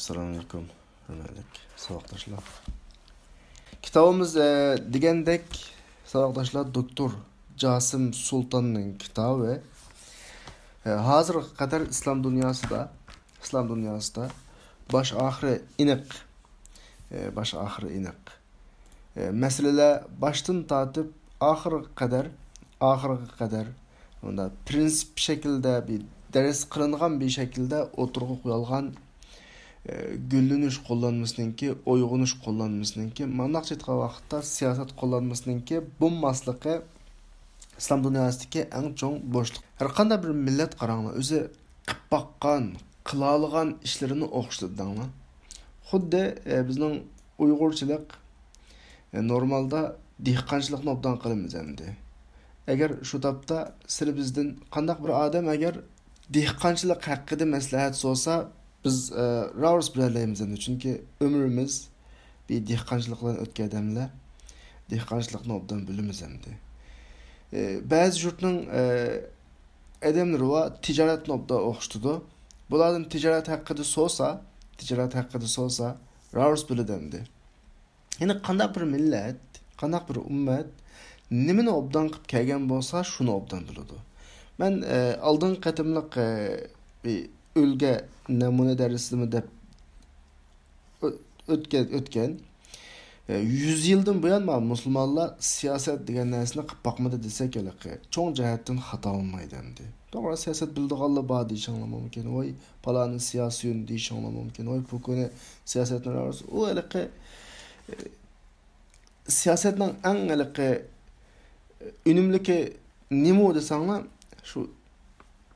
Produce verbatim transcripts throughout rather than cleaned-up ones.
ئەسسالامۇئەلەيكۇم، ھۆرمەتلىك ساۋاقداشلار. كىتابىمىز، ئە، دېگەندەك، ساۋاقداشلار، دوكتور جاسىم سۇلتاننىڭ كىتابى. ئە، ھازىرغا قەدەر ئىسلام دۇنياسىدا، ئىسلام دۇنياسىدا باش ئاخىرى ئېنىق، ئە، باش ئاخىرى ئېنىق. ئە، مەسىلىلەر باشتىن تارتىپ ئاخىرغا قەدەر، ئاخىرغا قەدەر مۇنداق پرىنسىپ شەكلىدە بىر دەرس قىلىنغان بىر شەكىلدە ئوتتۇرىغا قويۇلغان، ئە، گۈللىنىش قوللانمىسىنىڭكى، ئويغىنىش قوللانمىسىنىڭكى، مانداقچە ئېيتقان ۋاقىتتا سىياسەت قوللانمىسىنىڭكى بولماسلىقى ئىسلام دۇنياسىدىكى ئەڭ چوڭ بوشلۇق. ھەر قانداق بىر مىللەت قاراڭلار، ئۆزى قىلىپ باققان، قىلالىغان ئىشلىرىنى ئوخشىتىدۇ دەڭلار. خۇددى، ئە، بىزنىڭ ئۇيغۇرچىلىق، ئە، نورمالدا دېھقانچىلىقنى ئوبدان قىلىمىز ئەمدى. ئەگەر شۇ تاپتا سىلى بىزدىن قانداق بىر ئادەم ئەگەر دېھقانچىلىق ھەققىدە مەسلىھەت سورىسا، بىز، ئە، راۋۇرۇس بېرەلەيمىز ئەمدى. چۈنكى ئۆمرىمىز بىر دېھقانچىلىق بىلەن ئۆتكەن ئادەملەر دېھقانچىلىقنى ئوبدان بىلىمىز ئەمدى. ئە، بەزى يۇرتنىڭ، ئە، ئادەملىرى بار، تىجارەتنى ئوبدان ئوخشىتىدۇ. بۇلاردىن تىجارەت ھەققىدە سورىسا، تىجارەت ھەققىدە سورىسا، راۋۇرۇس بىلىدۇ ئەمدى. يەنى قانداق بىر مىللەت، قانداق بىر ئۈممەت نېمىنى ئوبدان قىلىپ كەلگەن بولسا، شۇنى ئوبدان بىلىدۇ. مەن، ئە، ئالدىنقى قېتىملىق، ئە، بىر ئۈلگە نەمۇنە دەرسىمۇ دەپ ئۆ-، ئۆتكەن، ئۆتكەن. ئە، يۈز يىلدىن بۇيان مانا مۇسۇلمانلار سىياسەت دېگەن نەرسىنى قىلىپ باقمىدى دېسەك ھېلىقى چوڭ جەھەتتىن خاتا بولمايدۇ ئەمدى. توغرا، سىياسەت بىلىدىغانلار بار دېيىشىڭلار مۇمكىن. ۋاي، پالانى سىياسىيون دېيىشىڭلار مۇمكىن. ۋاي، پۇكۇنى سىياسەتنى راست. ئۇ ھېلىقى، ئە، سىياسەتنىڭ ئەڭ ھېلىقى، ئە، ئۈنۈملۈكى نېمە دېسەڭلار، شۇ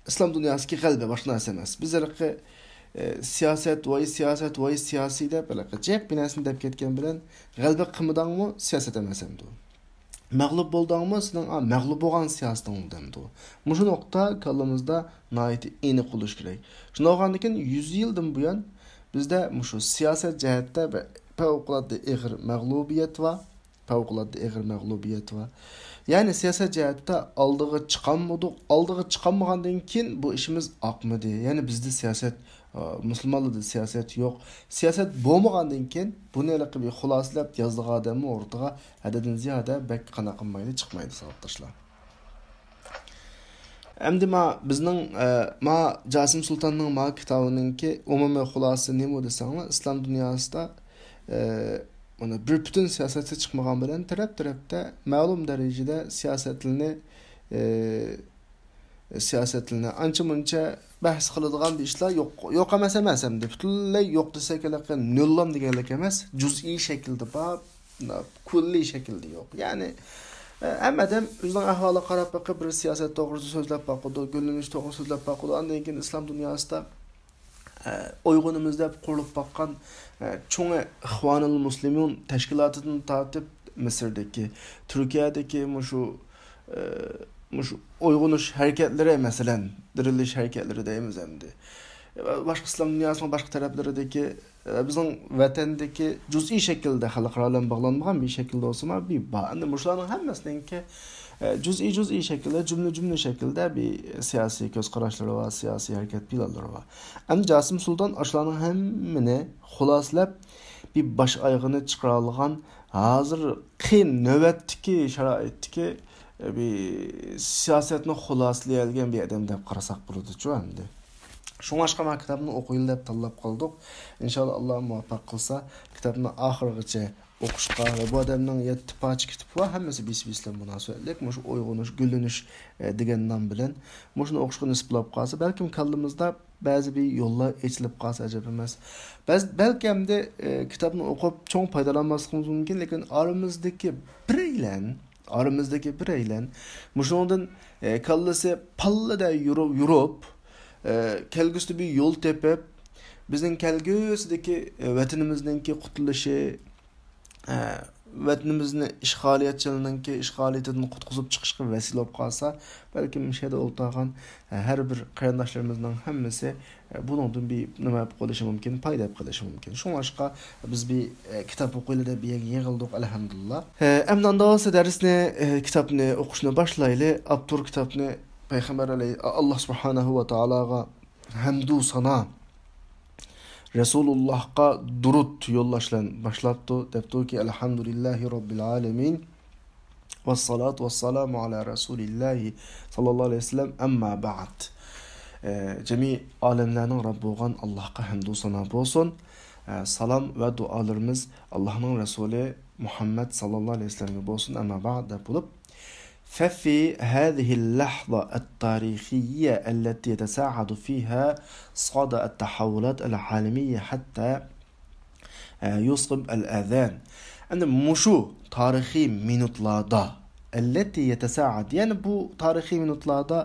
ئىسلام دۇنياسىدىكى غەلىبە، باشقا نەرسە ئەمەس. بىز ھېلىقى، ئە، سىياسەت، ۋاي سىياسەت، ۋاي سىياسىي دەپ، ھېلىقى جىق بىر نەرسىنى دەپ كەتكەن بىلەن، غەلىبە قىلمىدىڭمۇ، سىياسەت ئەمەس ئەمدى ئۇ. مەغلۇپ بولدۇڭمۇ، سېنىڭ، ئا، مەغلۇپ بولغان سىياسىتىڭ دەمدۇ. مۇشۇ نۇقتا كاللىمىزدا ناھايىتى ئېنىق بولۇشى كېرەك. شۇنداق بولغاندىكىن، يۈز يىلدىن بۇيان بىزدە مۇشۇ سىياسەت جەھەتتە بىر پەۋقۇلئاددە ئېغىر مەغلۇبىيەت بار. پەۋقۇلئاددە ئېغىر مەغلۇبىيەت بار. يەنى سىياسەت جەھەتتە ئالدىغا چىقالمىدۇق. ئالدىغا چىقالمىغاندىن كېيىن بۇ ئىشىمىز ئاقمىدى. يەنى بىزدە سىياسەت، ئا، مۇسۇلمانلاردا سىياسەت يوق. سىياسەت بولمىغاندىن كېيىن بۇنى ھېلىقى بىر خۇلاسىلەپ يازىدىغان ئادەممۇ ئورتىغا ھەددىدىن زىيادە بەك قانداق قىلمايدۇ، چىقمايدۇ، ساۋاقداشلار. ئەمدى ما بىزنىڭ، ئە، ما جاسىم سۇلتاننىڭ ما كىتابىنىڭكى ئومۇمىي خۇلاسىسى نېمە دېسەڭلار، ئىسلام دۇنياسىدا، ئە، مانا بىر پۈتۈن سىياسەتكە چىقمىغان بىلەن تەرەپ-تەرەپتە مەلۇم دەرىجىدە سىياسەتلىرىنى، ئە، سىياسەتلىرىنى ئانچە-مۇنچە بەھس قىلىدىغان بىر ئىشلار يوق، يوق ئەمەس، ئەمەس ئەمدى. پۈتۈنلەي يوق دېسەك ھېلىقى نۆللام دېگەنلىك ئەمەس، جۈزئىي شەكىلدە بار، كۈللىي شەكىلدە يوق. يەنى، ئە، ھەممە ئادەم ئۆزىنىڭ ئەھۋالىغا قاراپ بېقىپ، بىر سىياسەت توغرىسىدا سۆزلەپ باقىدۇ، گۈللىنىش توغرىسىدا سۆزلەپ باقىدۇ. ئاندىن كېيىن ئىسلام دۇنياسىدا، ئە، ئويغىنىمىز دەپ قۇرۇلۇپ باققان، ئە، چوڭى ئىخۋانۇل مۇسلىمۇن تەشكىلاتىدىن تارتىپ، مىسىردىكى، تۈركىيەدىكى مۇشۇ، ئە، مۇشۇ ئويغىنىش ھەرىكەتلىرى، مەسىلەن، دىرىلىش ھەرىكەتلىرى دەيمىز ئەمدى. باشقا ئىسلام دۇنياسىنىڭ باشقا تەرەپلىرىدىكى، ئە، بىزنىڭ ۋەتەندىكى جۈزئىي شەكىلدە خەلقئارا بىلەن باغلانمىغان بىر شەكىلدە بولسىمۇ بىر بار. ئەمدى مۇشۇلارنىڭ ھەممىسىنىڭكى، ئە، جۈزئىي، جۈزئىي شەكىلدە، جۈملە، جۈملە شەكىلدە بىر سىياسىي كۆز قاراشلىرى بار، سىياسىي ھەرىكەت پىلانلىرى بار. ئەمدى جاسىم سۇلتان ئاشۇلارنىڭ ھەممىنى خۇلاسىلەپ، بىر باش ئايىغىنى چىقىرالىغان، ھازىرقى نۆۋەتتىكى شارائىتتىكى، ئە، بىر سىياسەتنى خۇلاسىلىيەلىگەن بىر ئادەم دەپ قارىساق بولىدۇچۇ ئەمدى. شۇڭلاشقا مانا كىتابنى ئوقۇيلى دەپ تاللاپ قالدۇق. ئىنشاللا، ئاللا مۇۋەپپەق قىلسا، كىتابنى ئاخىرغىچە ئوقۇشقا ۋە بۇ ئادەمنىڭ يەتتە پارچە كىتابى بار، ھەممىسى بىسى-بىسى بىلەن مۇناسىۋەتلىك. مۇشۇ ئويغىنىش، گۈللىنىش، ئە، دېگەن نام بىلەن مۇشۇنى ئوقۇشقا نېسىپ بولۇپ قالسا، بەلكىم كاللىمىزدا بەزى بىر يوللار ئېچىلىپ قالسا ئەجەب ئەمەس. بەز-، بەلكى ئەمدى، ئە، كىتابنى ئوقۇپ چوڭ پايدىلانماسلىقىمىز مۇمكىن، لېكىن ئارىمىزدىكى بىرەيلەن، ئارىمىزدىكى بىرەيلەن مۇشۇنىڭدىن، ئە، كاللىسى پاللىدە يورۇ-، يورۇپ، ئە، كەلگۈسىدە بىر يول تېپىپ، بىزنىڭ كەلگۈسىدىكى، ئە، ۋەتىنىمىزنىڭكى قۇتۇلۇشى، ئە، ۋەتىنىمىزنى ئىشغالىيەتچىلىرىنىڭكى ئىشغالىيىتىدىن قۇتقۇزۇپ چىقىشقا ۋەسىلە بولۇپ قالسا، بەلكىم مۇشۇ يەردە ئولتۇرغان، ئە، ھەر بىر قېرىنداشلىرىمىزنىڭ ھەممىسى، ئە، بۇنىڭدىن بىر نېمە ئېلىپ قېلىشى مۇمكىن، پايدا ئېلىپ قېلىشى مۇمكىن. شۇڭلاشقا بىز بىر، ئە، كىتاب ئوقۇيلى دەپ بىر يەرگە يىغىلدۇق، ئەلھەمدۇلىللا. ئە، ئەمدى ئاندىن بولسا دەرسنى، ئە، كىتابنى ئوقۇشنى باشلايلى. ئاپتور كىتابنى پەيغەمبەر ئەلەي-، ئاللا سۇبھانەھۇ ۋە تائالاغا ھەمدۇ سانا رەسۇلۇللاھقا دۇرۇت يوللاش بىلەن باشلاپتۇ. دەپتۇكى، ئەلھەمدۇلىللاھى رەببىل ئالەمىن. ۋەسسالاتۇ ۋەسسالامۇ ئالا رەسۇلىللاھى ساللاللاھۇ ئەلەيھى ۋەسەللەم، ئەمما بەئد. ئە، جەمئىي ئالەملەرنىڭ رەببى بولغان ئاللاھقا ھەمدۇ سانا بولسۇن. ئە، سالام ۋە دۇئالىرىمىز ئاللاھنىڭ رەسۇلى مۇھەممەد ساللاللاھۇ ئەلەيھى ۋەسەللەمگە بولسۇن، ئەمما بەئد دەپ بولۇپ، ففي هذه اللحظة التاريخية التي يتصاعد فيها صدى التحولات العالمية حتى يثقب الآذان. ئەمدى مۇشۇ تارىخىي مىنۇتلاردا، التي يتصاعد، يەنى بۇ تارىخىي مىنۇتلاردا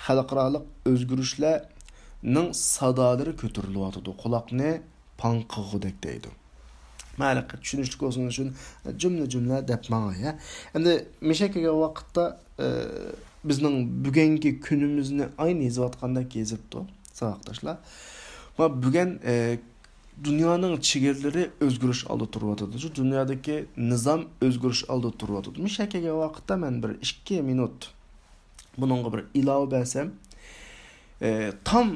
خەلقئارالىق ئۆزگىرىشلەرنىڭ سادالىرى كۆتۈرۈلۈۋاتىدۇ، قۇلاقنى پاڭ قىلغۇدەك دەيدۇ. مەلىقى چۈشىنىشلىك بولسۇن ئۈچۈن جۈملە-جۈملە دەپ ماڭاي، ھە. ئەمدى مىشە كەلگەن ۋاقىتتا، ئە، بىزنىڭ بۈگۈنكى كۈنىمىزنى ئاينى يېزىۋاتقاندەك يېزىپتۇ، ساۋاقداشلار. ما بۈگۈن، ئە، دۇنيانىڭ چېگرىلىرى ئۆزگىرىش ئالدىدا تۇرۇۋاتىدۇ. شۇ دۇنيادىكى نىزام ئۆزگىرىش ئالدىدا تۇرۇۋاتىدۇ. مىشە كەلگەن ۋاقىتتا مەن بىر ئىككى مىنۇت بۇنىڭغا بىر ئىلاۋە بەرسەم، ئە، تام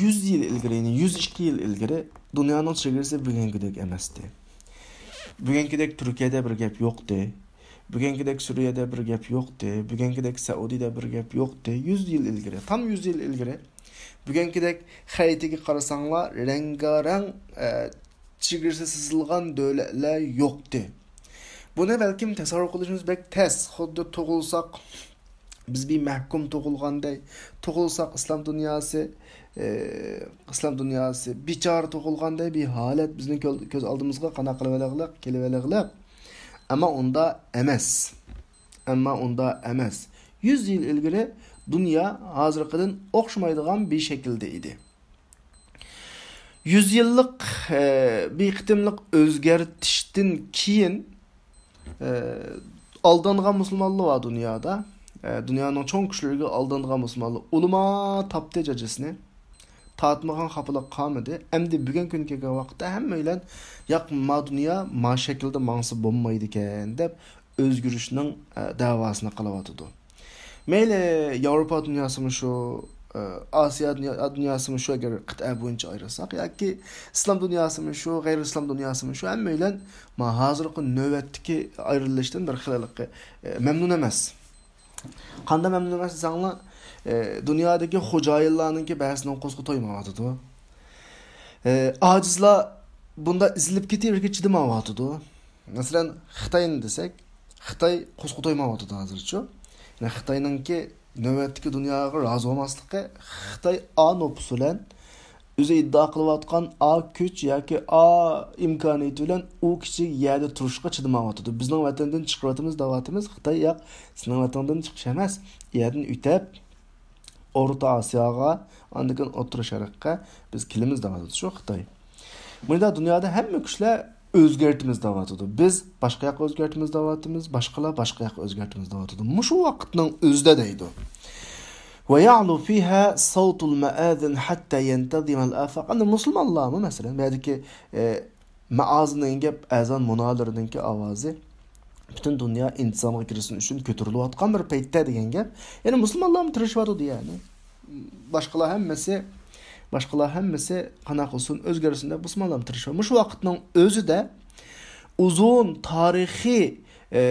يۈز يىل ئىلگىرى، يەنى يۈز ئىككى يىل ئىلگىرى دۇنيانىڭ چېگرىسى بۈگۈنكىدەك ئەمەستى. بۈگۈنكىدەك تۈركىيەدە بىر گەپ يوقتى. بۈگۈنكىدەك سۈرىيەدە بىر گەپ يوقتى. بۈگۈنكىدەك سەئۇدىدە بىر گەپ يوقتى. يۈز يىل ئىلگىرى، تام يۈز يىل ئىلگىرى. بۈگۈنكىدەك خەرىتىگە قارىساڭلار، رەڭگارەڭ، ئە، چېگرىسى سىزىلغان دۆلەتلەر يوقتى. بۇنى بەلكىم تەسەۋۋۇر قىلىشىمىز بەك تەس. خۇددى تۇغۇلساق، بىز بىر مەھكۇم تۇغۇلغاندەك، تۇغۇلساق ئىسلام دۇنياسى، ئى، ئىسلام دۇنياسى بىچارە تۇغۇلغاندەك بىر ھالەت بىزنىڭ كۆل-، كۆز ئالدىمىزغا قانداق قىلىۋېلىغلىق، كېلىۋېلىغلىق. ئەمما ئۇندا ئەمەس. ئەمما ئۇندا ئەمەس. يۈز يىل ئىلگىرى دۇنيا ھازىرقىدىن ئوخشىمايدىغان بىر شەكىلدە ئىدى. يۈز يىللىق، ئە، بىر قېتىملىق ئۆزگەرتىشتىن كېيىن، ئە، ئالدانغان مۇسۇلمانلار بار دۇنيادا. ئە، دۇنيانىڭ چوڭ كۈچلىرىگە ئالدانغان مۇسۇلمانلار ئۇلىما تاپتى جاجىسىنى. تارتمىغان خاپىلىق قالمىدى. ئەمدى بۈگۈن كۈنگە كەلگەن ۋاقىتتا ھەممەيلەن، ياق، ما دۇنيا ما شەكىلدە ماڭسا بولمايدىكەن دەپ، ئۆزگىرىشنىڭ، ئە، دەۋاسىنى قىلىۋاتىدۇ. مەيلى ياۋروپا دۇنياسىمۇ شۇ، ئە، ئاسىيا دۇنيا-، دۇنياسىمۇ شۇ، ئەگەر قىتئە بويىچە ئايرىساق، ياكى ئىسلام دۇنياسىمۇ شۇ، غەيرىي ئىسلام دۇنياسىمۇ شۇ، ھەممەيلەن ما ھازىرقى نۆۋەتتىكى ئايرىلىشتىن بىر خېلىلىكى، ئە، مەمنۇن ئەمەس. قانداق مەمنۇن ئەمەس دېسەڭلار، ئە، دۇنيادىكى خوجايىنلارنىڭكى بەزىسىنىڭ قورسىقى تويمايۋاتىدۇ. ئە، ئاجىزلار بۇنداق ئېزىلىپ كېتىۋېرىشكە چىدىمايۋاتىدۇ. مەسىلەن، خىتاينى دېسەك، خىتاي قورسىقى تويمايۋاتىدۇ ھازىرچۇ. يەنى خىتاينىڭكى نۆۋەتتىكى دۇنياغا رازى بولماسلىقى، خىتاي ئا نوپۇس بىلەن ئۆزى ئىددىئا قىلىۋاتقان ئا كۈچ ياكى ئا ئىمكانىيىتى بىلەن ئۇ كىچىك يەردە تۇرۇشقا چىدىمايۋاتىدۇ. بىزنىڭ ۋەتەندىن چىقىرىۋاتىمىز دەۋاتىمىز، خىتاي ياق، سېنىڭ ۋەتىنىڭدىن چىقىش ئەمەس، يەردىن ئۆتەپ، ئورتا ئاسىياغا، ئاندىن كېيىن ئوتتۇرا شەرققە بىز كېلىمىز دەۋاتىدۇ شۇ خىتاي. بۇندا دۇنيادا ھەممە كۈچلەر ئۆزگەرتىمىز دەۋاتىدۇ. بىز باشقا ياققا ئۆزگەرتىمىز دەۋاتىمىز، باشقىلار باشقا ياققا ئۆزگەرتىمىز دەۋاتىدۇ. مۇشۇ ۋاقىتنىڭ ئۆزىدە دەيدۇ. ويعلو فيها صوت المآذن حتى ينتظم الآفاق. ئەمدى مۇسۇلمانلارمۇ، مەسىلەن، بۇ يەردىكى، ئە، مائازىنىڭ گەپ، ئەزان مۇنالىرىنىڭكى ئاۋازى پۈتۈن دۇنيا ئىنتىزامغا كىرسۇن ئۈچۈن كۆتۈرۈلۈۋاتقان بىر پەيتتە دېگەن گەپ. يەنى مۇسۇلمانلارمۇ تىرىشىۋاتىدۇ، يەنى. باشقىلار ھەممىسى، باشقىلار ھەممىسى قانداق قىلسۇن، ئۆزگەرسۇن دەپ مۇسۇلمانلارمۇ تىرىشىۋاتىدۇ. مۇشۇ ۋاقىتنىڭ ئۆزىدە ئۇزۇن تارىخىي، ئە،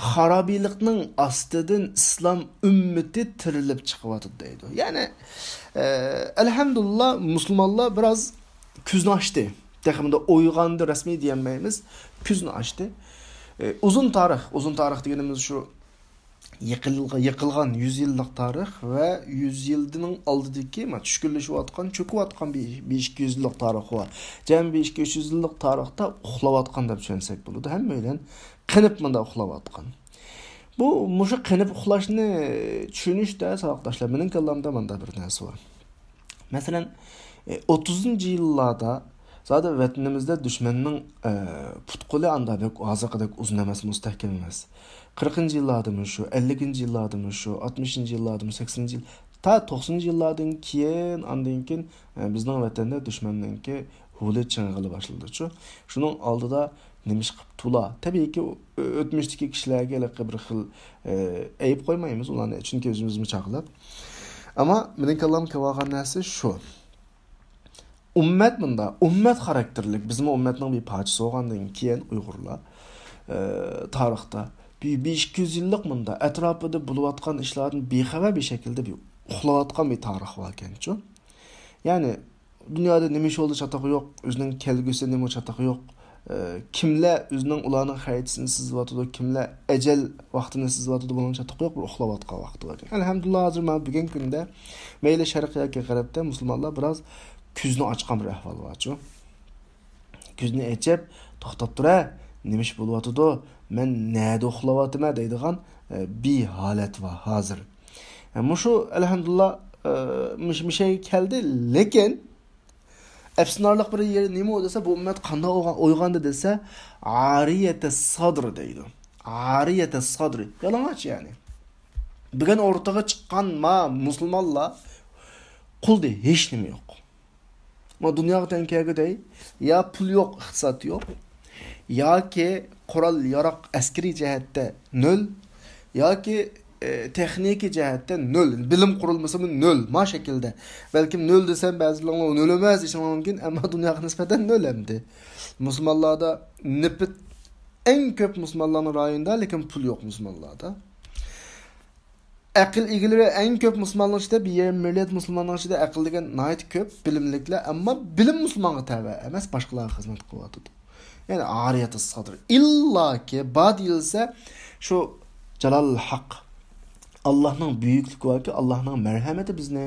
خارابىلىقنىڭ ئاستىدىن ئىسلام ئۈممىتى تىرىلىپ چىقىۋاتىدۇ دەيدۇ. يەنى، ئە، ئەلھەمدۇلىللا، مۇسۇلمانلار بىراز كۆزنى ئاچتى. تېخى مۇنداق ئويغاندى رەسمىي دېيەلمەيمىز. كۆزنى ئاچتى. ئە، ئۇزۇن تارىخ، ئۇزۇن تارىخ دېگىنىمىز شۇ يېقىلغا-، يېقىلغان يۈز يىللىق تارىخ ۋە يۈز يىلنىڭ ئالدىدىكى، ما، چۈشكۈنلىشىۋاتقان، چۆكۈۋاتقان بىر، بىر ئىككى يۈز يىللىق تارىخى بار. جەمئىي بىر ئىككى يۈز يىللىق تارىختا ئۇخلاۋاتقان دەپ چۈشەنسەك بولىدۇ. ھەممەيلەن قېنىپ مۇنداق ئۇخلاۋاتقان. بۇ، مۇشۇ قېنىپ ئۇخلاشنى چۈشىنىشتە، ساۋاقداشلار، مېنىڭ كاللامدا مۇنداق بىر نەرسە بار. مەسىلەن، ئە، ئوتتۇزىنچى يىللاردا زادى ۋەتىنىمىزدە دۈشمەننىڭ، ئە، پۇت-قولى ئاندا بەك ھازىرقىدەك ئۇزۇن ئەمەس، مۇستەھكەم ئەمەس. قىرىقىنچى يىللاردىمۇ شۇ، ئەللىكىنچى يىللاردىمۇ شۇ، ئاتمىشىنچى يىللاردىمۇ، سەكسىنىنچى يىل، تا توقسىنىنچى يىللاردىن كېيىن، ئاندىن كېيىن، ئە، بىزنىڭ ۋەتەندە دۈشمەننىڭكى ھولى چىڭىغىلى باشلىدىچۇ. شۇنىڭ ئالدىدا نېمە ئىش قىپتۇلا؟ تەبىئىيكى، ئۆ-، ئۆتمۈشتىكى كىشىلەرگە ھېلىقى بىر خىل، ئە، ئەيىب قويمايمىز ئۇلارنى، چۈنكى ئۆزىمىزمۇ چاغلاپ. ئەمما مېنىڭ كاللامغا كېلىۋالغان نەرسە شۇ. ئۈممەت مۇندا، ئۈممەت خاراكتېرلىك، بىزمۇ ئۈممەتنىڭ بىر پارچىسى بولغاندىن كېيىن ئۇيغۇرلار، ئە، تارىختا بىر، بىر ئىككى يۈز يىللىق مۇندا ئەتراپىدا بولۇۋاتقان ئىشلاردىن بىخەۋەر بىر شەكىلدە بىر ئۇخلاۋاتقان بىر تارىخ باركەنچۇ. يەنى دۇنيادا نېمە ئىش بولدى چاتىقى يوق، ئۆزىنىڭ كەلگۈسى نېمە چاتىقى يوق. ئە، كىملەر ئۆزىنىڭ ئۇلارنىڭ خەرىتىسىنى سىزىۋاتىدۇ، كىملەر ئەجەل ۋاقتىنى سىزىۋاتىدۇ، بۇنىڭ چاتىقى يوق، بىر ئۇخلاۋاتقان ۋاقتى بار. ئەلھەمدۇلىللا، ھازىر مانا بۈگۈنكى كۈندە مەيلى شەرق ياكى غەربتە مۇسۇلمانلار بىراز كۆزنى ئاچقان بىر ئەھۋال بارچۇ. كۆزنى ئېچىپ، توختاپ تۇرە، نېمە ئىش بولۇۋاتىدۇ، مەن نەدە ئۇخلاۋاتىمەن دەيدىغان، ئە، بىر ھالەت بار ھازىر. ئە، مۇشۇ ئەلھەمدۇلىللا، ئە، مۇش-، مۇشەگە كەلدى، لېكىن ئەپسۇسلىنارلىق بىر يېرى نېمە دېسە، بۇ ئۈممەت قانداق ئويغا-، ئويغاندى دېسە، ئارىيەتە سادر دەيدۇ. ئارىيەتە سادر. يالىڭاچ يەنى. بۈگۈن ئورتىغا چىققان ما مۇسۇلمانلار قولدا ھېچ نېمە يوق. ما دۇنياغا تەڭ كەلگۈدەي، يا پۇل يوق، ئىقتىساد يوق، ياكى قورال ياراق ئەسكىرىي جەھەتتە نۆل، ياكى، ئە، تېخنىكا جەھەتتە نۆل، بىلىم قۇرۇلمىسىمۇ نۆل، ما شەكىلدە. بەلكىم نۆل دېسەم، بەزىلەرنىڭ نۆل ئەمەس دېيىشىڭلار مۇمكىن، ئەمما دۇنياغا نىسبەتەن نۆل ئەمدى. مۇسۇلمانلاردا نېفىت ئەڭ كۆپ مۇسۇلمانلارنىڭ رايونىدا، لېكىن پۇل يوق مۇسۇلمانلاردا. ئەقىل ئىگىلىرى ئەڭ كۆپ مۇسۇلمانلارنىڭ ئىچىدە، بىر يېرىم مىليارد مۇسۇلمانلارنىڭ ئىچىدە ئەقىل دېگەن ناھايىتى كۆپ، بىلىملىكلەر، ئەمما بىلىم مۇسۇلمانغا تەۋە ئەمەس، باشقىلارغا خىزمەت قىلىۋاتىدۇ. يەنى ئارىيەتە سادر. ئىللاكى بار دېيىلسە، شۇ جالال ھەق، ئاللاھنىڭ بۈيۈكلۈكى باركى، ئاللاھنىڭ مەرھەمىتى بىزنى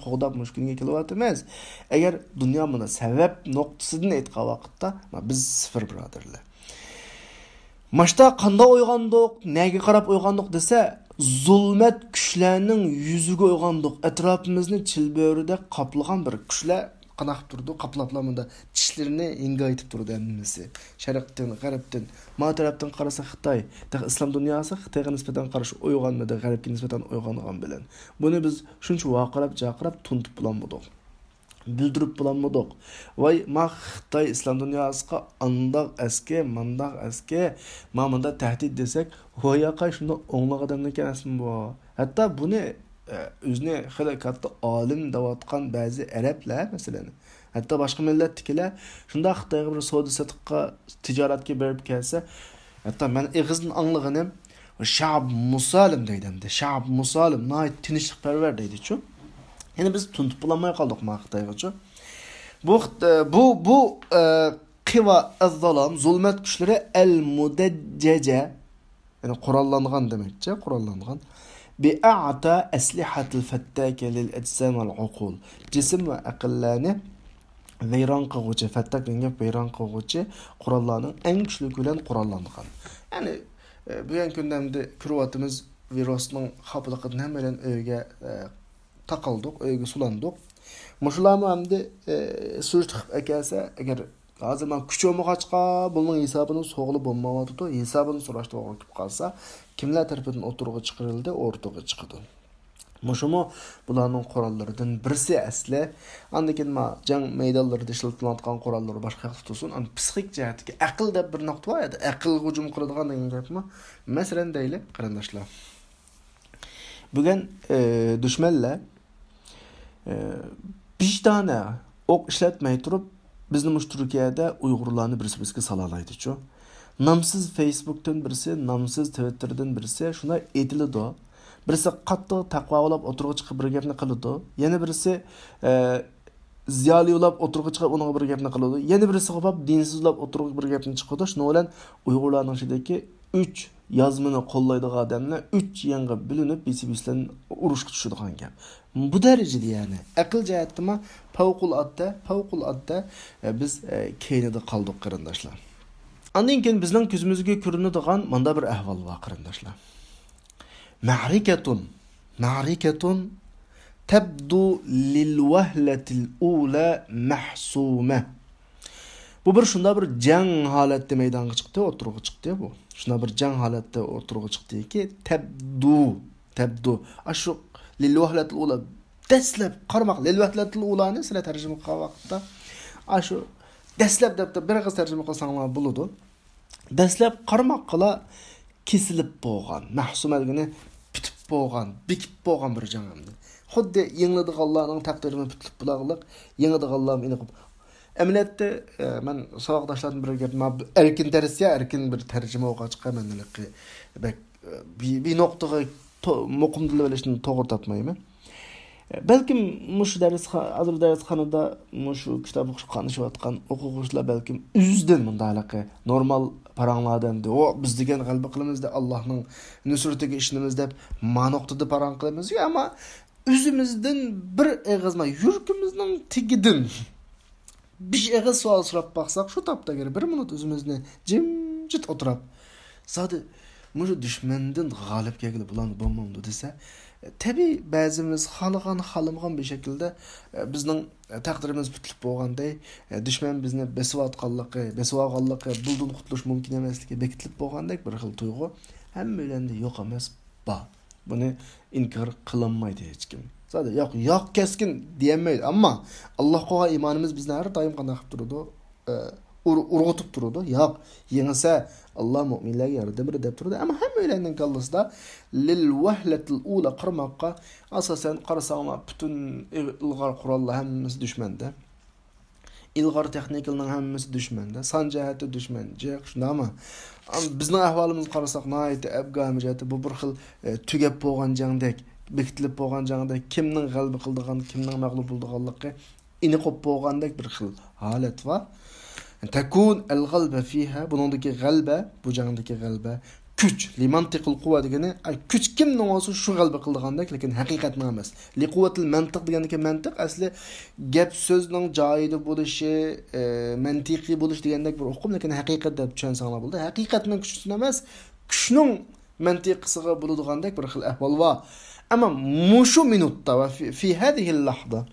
قوغداپ مۇشۇ كۈنگە كېلىۋاتىمىز. ئەگەر دۇنيا مانا سەۋەب نۇقتىسىدىن ئېيتقان ۋاقىتتا، ما بىز سىفىر بۇرادەرلەر. ماشتا قانداق ئويغاندۇق، نەگە قاراپ ئويغاندۇق دېسە، زۇلمەت كۈچلەرنىڭ يۈزىگە ئويغاندۇق. ئەتراپىمىزنى چىلبۆرىدەك قاپلىغان بىر كۈچلەر قاناپ تۇرىدۇ، قاپلاپلا مۇندا چىشلىرىنى ھىڭگايتىپ تۇرىدۇ ھەممىسى. شەرقتىن، غەربتىن، ما تەرەپتىن قارىسا خىتاي. تېخى ئىسلام دۇنياسى خىتايغا نىسبەتەن قارشى ئويغانمىدى، غەربكە نىسبەتەن ئويغانغان بىلەن. بۇنى بىز شۇنچە ۋارقىراپ، جارقىراپ تونۇتۇپ بولالمىدۇق. بىلدۈرۈپ بولالمىدۇق. ۋاي، ما خىتاي ئىسلام دۇنياسىغا ئانداق ئەسكى، مانداق ئەسكى، ما مۇنداق تەھدىت دېسەك، ۋاي ياقاي، شۇنداق ئوڭلۇق ئادەممىكەن ئەسلى بۇ. ھەتتا بۇنى، ئە، ئۆزىنى خېلى كاتتا ئالىم دەۋاتقان بەزى ئەرەبلەر، مەسىلەن، ھەتتا باشقا مىللەتتىكىلەر شۇنداق خىتايغا بىر سودا سېتىققا، تىجارەتكە بېرىپ كەلسە، ھەتتا مەن ئېغىزدىن ئاڭلىغىنىم، شاب مۇسالىم دەيدۇ ئەمدى. شاب مۇسالىم، ناھايىتى تىنچلىقپەرۋەر دەيدىچۇ. يەنى بىز تونۇتۇپ بولالماي قالدۇق ما خىتايغىچۇ. بۇ خىت-، بۇ، بۇ، ئە، قىۋا ئەززالام، زۇلمەت كۈچلىرى ئەل مۇدەججەجە، يەنى قوراللانغان دېمەكچى، قوراللانغان. بىئەتا ئەسلىھەتىل فەتتەكە لىل ئەجسام ۋەل ئۇقۇل. جىسىم ۋە ئەقىللەرنى ۋەيران قىلغۇچى، فەتتەك دېگەن گەپ ۋەيران قىلغۇچى قوراللارنىڭ ئەڭ كۈچلۈكى بىلەن قوراللانغان. يەنى، ئە، بۈگۈنكى كۈندە ئەمدى كۆرۈۋاتىمىز، ۋىرۇسنىڭ خاپىلىقىدىن ھەممەيلەن ئۆيگە، ئە، تاقالدۇق، ئۆيگە سولاندۇق. مۇشۇلارمۇ ئەمدى، ئە، سۈرۈشتە قىلىپ ئەكەلسە، ئەگەر ھازىر مانا كۈچ بولمىغاچقا، بۇنىڭ ھېسابىنى سوغىلى بولمايۋاتىدۇ، ھېسابىنى سوراشتا توغرا كېلىپ قالسا، كىملەر تەرىپىدىن ئوتتۇرىغا چىقىرىلدى، ئوتتۇرىغا چىقىدۇ. مۇشۇمۇ بۇلارنىڭ قوراللىرىدىن بىرسى ئەسلى. ئاندىن كېيىن ما جەڭ مەيدانلىرىدا ئىشلىتىلىۋاتقان قوراللىرى باشقا ياقتا تۇرسۇن، ئەمما پسىخىك جەھەتتىكى ئەقىل دەپ بىر نۇقتا بار، يەنى ئەقىلگە ھۇجۇم قىلىدىغان دېگەن گەپمۇ. مەسىلەن دەيلى، قېرىنداشلار. بۈگۈن، ئى، دۈشمەنلەر، ئى، بىر دانە ئوق ئىشلەتمەي تۇرۇپ، بىزنى مۇشۇ تۈركىيەدە ئۇيغۇرلارنى بىرسى-بىرسىگە سالالايدىچۇ. نامسىز فېيسبۇكتىن بىرسى، نامسىز تىۋىتتېردىن بىرسى شۇنداق ئېتىلىدۇ. بىرسى قاتتىق تەقۋا بولاپ ئوتتۇرىغا چىقىپ بىر گەپنى قىلىدۇ. يەنە بىرسى، ئى، زىيالىي بولاپ ئوتتۇرىغا چىقىپ ئۇنىڭغا بىر گەپنى قىلىدۇ. يەنە بىرسى قوپاپ دىنسىز بولاپ ئوتتۇرىغا بىر گەپنى چىقىرىدۇ. شۇنىڭ بىلەن ئۇيغۇرلارنىڭ ئىچىدىكى ئۈچ يازمىنى قوللايدىغان ئادەملەر ئۈچ يانغا بۆلۈنۈپ، بىسى بىسى بىلەن ئۇرۇشقا چۈشىدىغان گەپ. بۇ دەرىجىدە يەنى ئەقىل جەھەتتىمۇ پەۋقۇلئاددە، پەۋقۇلئاددە، ئە، بىز، ئە، كەينىدە قالدۇق قېرىنداشلار. ئاندىن كېيىن بىزنىڭ كۆزىمىزگە كۆرۈنىدىغان مانداق بىر ئەھۋال بار قېرىنداشلار. مەرىكەتۇن، مەرىكەتۇن تەبدۇ لىل ۋەھلەتىل ئۇلە مەھسۇمە. بۇ بىر شۇنداق بىر جەڭ ھالەتتە مەيدانغا چىقتى، ئوتتۇرىغا چىقتى بۇ. شۇنداق بىر جەڭ ھالەتتە ئوتتۇرىغا چىقتىكى، تەبدۇ، تەبدۇ. ئاشۇ لىل ۋەھلەتىل ئۇلا، دەسلەپ قارىماق، لىل ۋەھلەتىل ئۇلانى سىلەر تەرجىمە قىلغان ۋاقىتتا، ئاشۇ دەسلەپ دەپ بىر ئېغىز تەرجىمە قىلساڭلار بولىدۇ. دەسلەپ قارىماققىلا كېسىلىپ بولغان، مەھسۇمە دېگىنى پۈتۈپ بولغان، بېكىپ بولغان بىر جەڭ ئەمدى. خۇددى يېڭىلىدىغانلارنىڭ تەقدىرىمۇ پۈتۈلۈپ بولارلىق، يېڭىدىغانلارمۇ ئېنىق. ئەمەلىيەتتە، ئە، مەن ساۋاقداشلاردىن بىرىگە گەپ، مانا، ئەركىن تەرس يا ئەركىن بىر تەرجىمە بولغاچقا، مەن ھېلىقى بەك، ئە، بى-، بىنۇقتىغا تو-، مۇقىم تىللىۋېلىشنى توغرا تاپمايمەن. بەلكىم مۇشۇ دەرسخا-، ھازىر دەرسخانىدا مۇشۇ كىتاب ئوقۇشقا قاتنىشىۋاتقان ئوقۇغۇچىلار بەلكىم ئۆزىدىن مۇنداق ھېلىقى نورمال پاراڭلاردا ئەمدى، «ئو، بىز دېگەن غەلىبە قىلىمىز» دە، «ئاللاھنىڭ نۇسرىتىگە ئىشىنىمىز» دەپ، ما نۇقتىدا پاراڭ قىلىمىز. ئەمما ئۆزىمىزدىن بىر ئېغىز، ما، يۈرىكىمىزنىڭ تېگىدىن بىر ئېغىز سوئال سوراپ باقساق، شۇ تاپتا ئەگەر بىر مىنۇت ئۆزىمىزنى جىمجىت ئولتۇراپ، زادى مۇشۇ دۈشمەندىن غالىب كەلگىلى بولامدۇ، بولمامدۇ دېسە، تەبىئىي بەزىمىز خالىغان، خالىمىغان بىر شەكىلدە، ئە، بىزنىڭ، ئە، تەقدىرىمىز پۈتۈلۈپ بولغاندەك، ئە، دۈشمەن بىزنى بېسىۋاتقانلىقى، بېسىۋالغانلىقى، بۇندىن قۇتۇلۇش مۇمكىن ئەمەسلىكى بېكىتىلىپ بولغاندەك بىر خىل تۇيغۇ ھەممەيلەندە يوق ئەمەس، بار. بۇنى ئىنكار قىلالمايدۇ ھېچكىم. زادى ياق، ياق كەسكىن دېيەلمەيدۇ. ئەمما ئاللاھقا بولغان ئىمانىمىز بىزنى ھەر دائىم قانداق قىلىپ تۇرىدۇ؟ ئە، ئۇر-، ئۇرغۇتۇپ تۇرىدۇ. ياق، يېڭىسە، ئاللا مۆمىنلەرگە ياردەم بېرىدۇ دەپ تۇرىدۇ. ئەمما ھەممەيلەننىڭ كاللىسىدا لىل ۋەھلەتىل ئۇلا قارىماققا، ئاساسەن قارىساڭلار، پۈتۈن ئىغ-، ئىلغار قوراللار ھەممىسى دۈشمەندە. ئىلغار تېخنىكىلارنىڭ ھەممىسى دۈشمەندە. سان جەھەتتە دۈشمەن جىق، شۇنداقمۇ؟ ئەم، بىزنىڭ ئەھۋالىمىزغا قارىساق، ناھايىتى ئەبگامى جەھەتتە بۇ بىر خىل، ئە، تۈگەپ بولغان جەڭدەك، بېكىتىلىپ بولغان جەڭدەك، كىمنىڭ غەلىبە قىلىدىغان، كىمنىڭ مەغلۇپ بولىدىغانلىقى ئېنىق بولۇپ بولغاندەك بىر خىل ھالەت بار. تەكۇن ئەل غەلبە فىھا، بۇنىڭدىكى غەلبە، بۇ جەڭدىكى غەلبە، كۈچ، لىمەنتىقىل قۇۋۋە دېگىنى، ئە، كۈچ كىمنىڭ بولسا شۇ غەلبە قىلىدىغاندەك، لېكىن ھەقىقەتنىڭ ئەمەس. لىقۇۋۋەتىل مەنتىق دېگەندىكى مەنتىق ئەسلى گەپ سۆزنىڭ جايىدا بولۇشى، ئە، مەنتىقىي بولۇش دېگەندەك بىر ئۇقۇم، لېكىن ھەقىقەت دەپ چۈشەنسەڭلار بولىدۇ. ھەقىقەتنىڭ كۈچىسىنى ئەمەس، كۈچنىڭ مەنتىقىسىغا بولىدىغاندەك بىر خىل ئەھۋال بار. ئەمما مۇشۇ مىنۇتتا ۋە في، في هذه اللحظة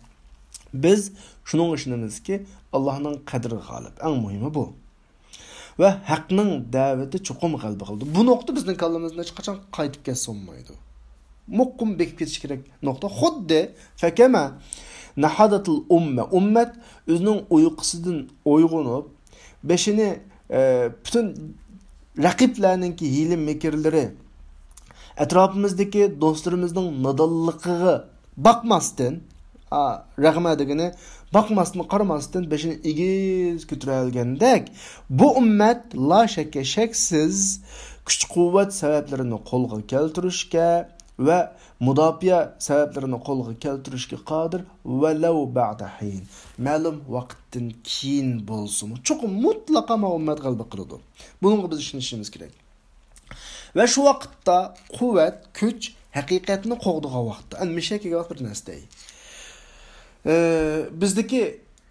بىز شۇنىڭغا ئىشىنىمىزكى، ئاللاھنىڭ قەدرى غالىب. ئەڭ مۇھىمى بۇ. ۋە ھەقنىڭ دەۋىتى چوقۇم غەلىبە قىلىدۇ. بۇ نۇقتا بىزنىڭ كاللىمىزدىن ھېچقاچان قايتىپ كەتسە بولمايدۇ. مۇقىم بېكىپ كېتىشى كېرەك نۇقتا. خۇددى فەكەمە نەھەدەتىل ئۇممە، ئۈممەت ئۆزىنىڭ ئۇيقۇسىدىن ئويغىنىپ، بېشىنى، ئە، پۈتۈن رەقىبلەرنىڭكى ھىيلە مىكىرلىرى، ئەتراپىمىزدىكى دوستلىرىمىزنىڭ نادانلىقىغا باقماستىن، ئا، رەغمە دېگىنى، باقماستىن، قارىماستىن بېشىنى ئېگىز كۆتۈرەلىگەندەك، بۇ ئۈممەت لا شەككە شەكسىز كۈچ-قۇۋۋەت سەۋەبلىرىنى قولغا كەلتۈرۈشكە ۋە مۇداپىئە سەۋەبلىرىنى قولغا كەلتۈرۈشكە قادىر، ۋەلەۋ بەئدە ھىن، مەلۇم ۋاقىتتىن كېيىن بولسىمۇ، چوقۇم مۇتلەقا ما ئۈممەت غەلىبە قىلىدۇ. بۇنىڭغا بىز ئىشىنىشىمىز كېرەك. ۋە شۇ ۋاقىتتا قۇۋۋەت، كۈچ ھەقىقەتنى قوغدىغان ۋاقىتتا، ئەمدى مىشەگە كەلگەن ۋاقىت بىر نەرسە دەي. ئە، بىزدىكى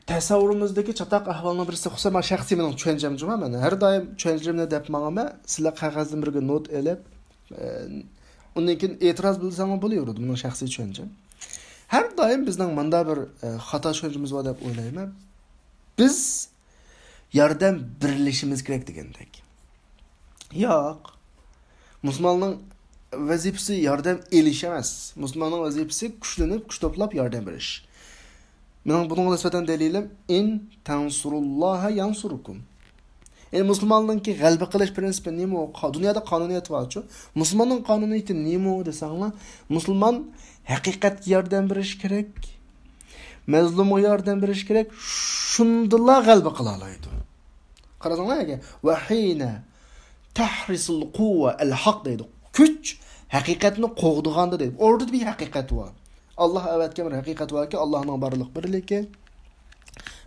تەسەۋۋۇرىمىزدىكى چاتاق ئەھۋالنىڭ بىرسى، خۇسۇسەن مانا شەخسىي مېنىڭ چۈشەنچەم جۇما، مەن ھەر دائىم چۈشەنچىلىرىمنى دەپ ماڭىمەن، سىلەر قەغەزدىن بىرگە نوت ئېلىپ، ئە، ئۇندىن كېيىن ئېتىراز بىلدۈرسەڭلار بولۇۋېرىدۇ، مېنىڭ شەخسىي چۈشەنچەم. ھەر دائىم بىزنىڭ مۇنداق بىر، ئە، خاتا چۈشەنچىمىز بار دەپ ئويلايمەن. بىز ياردەم بېرىلىشىمىز كېرەك دېگەندەك. ياق. مۇسۇلماننىڭ ۋەزىپىسى ياردەم ئېلىش ئەمەس. مۇسۇلماننىڭ ۋەزىپىسى كۈچلىنىپ، كۈچ توپلاپ ياردەم بېرىش. مېنىڭ بۇنىڭغا نىسبەتەن دەلىلىم، «ئىن تەنسۇرۇللاھە يەنسۇركۇم.» يەنى مۇسۇلماننىڭكى غەلىبە قىلىش پىرىنسىپى نېمە؟ قا-، دۇنيادا قانۇنىيەت بارچۇ. مۇسۇلماننىڭ قانۇنىيىتى نېمە دېسەڭلار، مۇسۇلمان ھەقىقەتكە ياردەم بېرىش كېرەك، مەزلۇمغا ياردەم بېرىش كېرەك، شۇندىلا غەلىبە قىلالايدۇ. قارىساڭلار، ئەگەر، «ۋەھىنە تەھرىسۇل قۇۋۋە ئەل ھەق» دەيدۇ. كۈچ ھەقىقەتنى قوغدىغاندا دەيدۇ. ئوردىدا بىر ھەقىقەت بار. ئاللاھ ئەۋەتكەن بىر ھەقىقەت باركى، ئاللاھنىڭ بارلىق بىرلىكى،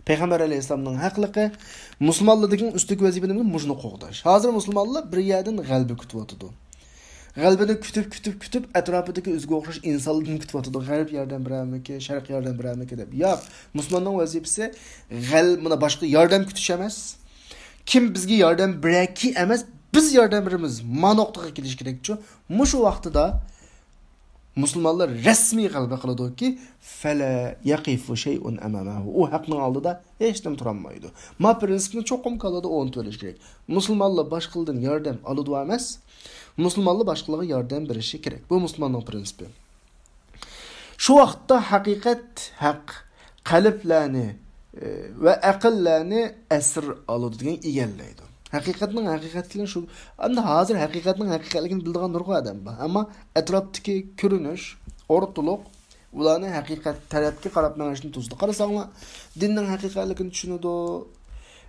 پەيغەمبەر ئەلەيھىسسالامنىڭ ھەقلىقى، مۇسۇلمانلىرىدىكى ئۈستۈنكى ۋەزىپە نېمە؟ مۇشۇنى قوغداش. ھازىر مۇسۇلمانلار بىر يەردىن غەلىبە كۈتۈۋاتىدۇ. غەلىبىنى كۈتۈپ، كۈتۈپ، كۈتۈپ، ئەتراپىدىكى ئۆزىگە ئوخشاش ئىنسانلاردىن كۈتۈۋاتىدۇ. غەرب ياردەم بېرەرمىكى، شەرق ياردەم بېرەرمىكى دەپ. ياق، مۇسۇلماننىڭ ۋەزىپىسى غەل-، مانا باشقا ياردەم كۈتۈش ئەمەس. كىم بىزگە ياردەم بېرەركى ئەمەس، بىز ياردەم بېرىمىز. ما نۇقتىغا كېلىش كېرەكچۇ. مۇشۇ ۋاقتىدا مۇسۇلمانلار رەسمىي غەلىبە قىلىدۇكى، فەلا يەقىفۇ شەيئۇن ئەمامەھۇ. ئۇ ھەقنىڭ ئالدىدا ھېچنېمە تۇرالمايدۇ. ما پىرىنسىپنى چوقۇم كاللىدا ئوينىتىۋېلىش كېرەك. مۇسۇلمانلار باشقىلاردىن ياردەم ئالىدۇ ئەمەس، مۇسۇلمانلار باشقىلارغا ياردەم بېرىشى كېرەك. بۇ مۇسۇلماننىڭ پىرىنسىپى. شۇ ۋاقىتتا ھەقىقەت ھەق قەلبلەرنى، ئى، ۋە ئەقىللەرنى ئەسىر ئالىدۇ دېگەن ئىگىلەيدۇ. ھەقىقەتنىڭ ھەقىقەتلىكىنى شۇ، ئەمدى ھازىر ھەقىقەتنىڭ ھەقىقەتلىكىنى بىلىدىغان نۇرغۇن ئادەم بار. ئەمما ئەتراپتىكى كۆرۈنۈش، ئورتىلىق، ئۇلارنى ھەقىقەت تەرەپكە قاراپ مېڭىشنى توسىدۇ. قارىساڭلار، دىننىڭ ھەقىقەتلىكىنى چۈشىنىدۇ،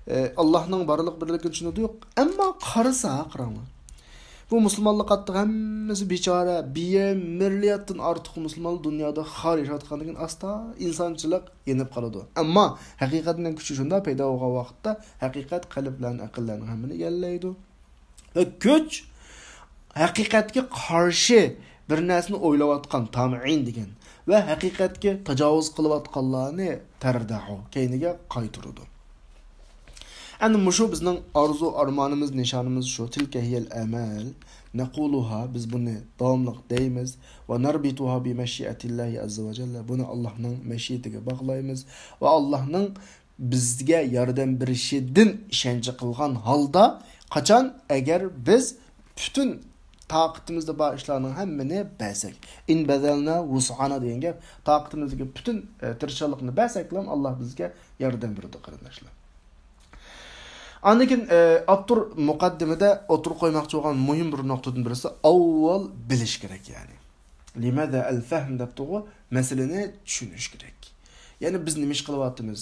ئە، ئاللاھنىڭ بارلىق بىرلىكىنى چۈشىنىدۇ. ئەمما قارىسا، قاراڭلار. بۇ مۇسۇلمانلار قاتتىق ھەممىسى بىچارە، بىيە مىلياردتىن ئارتۇق مۇسۇلمانلار دۇنيادا خار ياشاۋاتقاندىن كېيىن ئاستا ئىنسانچىلىق يېنىپ قالىدۇ. ئەمما ھەقىقەتنىڭ كۈچى شۇنداق پەيدا بولغان ۋاقىتتا ھەقىقەت قەلبلەرنى، ئەقىللەرنى ھەممىنى ئىگىلەيدۇ. ۋە كۈچ ھەقىقەتكە قارشى بىر نەرسىنى ئويلاۋاتقان تامىئىن دېگەن ۋە ھەقىقەتكە تاجاۋۇز قىلىۋاتقانلارنى تەردەھۇ، كەينىگە قايتۇرىدۇ. ئەنە مۇشۇ بىزنىڭ ئارزۇ ئارمانىمىز، نىشانىمىز شۇ، تىلكە ھىيەل ئەمەل، نەقۇلۇھا، بىز بۇنى داۋاملىق دەيمىز، ۋە نەربىتۇھا بىمەشىئەتىللاھى ئەززە ۋە جەللە، بۇنى ئاللاھنىڭ مەشىئىتىگە باغلايمىز ۋە ئاللاھنىڭ بىزگە ياردەم بېرىشىدىن ئىشەنچ قىلغان ھالدا، قاچان، ئەگەر بىز پۈتۈن تاقىتىمىزدە بار ئىشلارنىڭ ھەممىنى بەرسەك، ئىن بەزەلنا ۋۇسئانا دېگەن گەپ، تاقىتىمىزدىكى پۈتۈن، ئە، تىرىشچانلىقنى بەرسەكلا، ئاللا بىزگە ياردەم بېرىدۇ، قېرىنداشلار. ئاندىن كېيىن، ئە، ئاپتور مۇقەددىمىدە ئوتتۇرىغا قويماقچى بولغان مۇھىم بىر نۇقتىدىن بىرسى، ئاۋۋال بىلىش كېرەك، يەنى. لىماذا ئەل فەھم دەپتىغۇ، مەسىلىنى چۈشىنىش كېرەك. يەنى بىز نېمە ئىش قىلىۋاتىمىز؟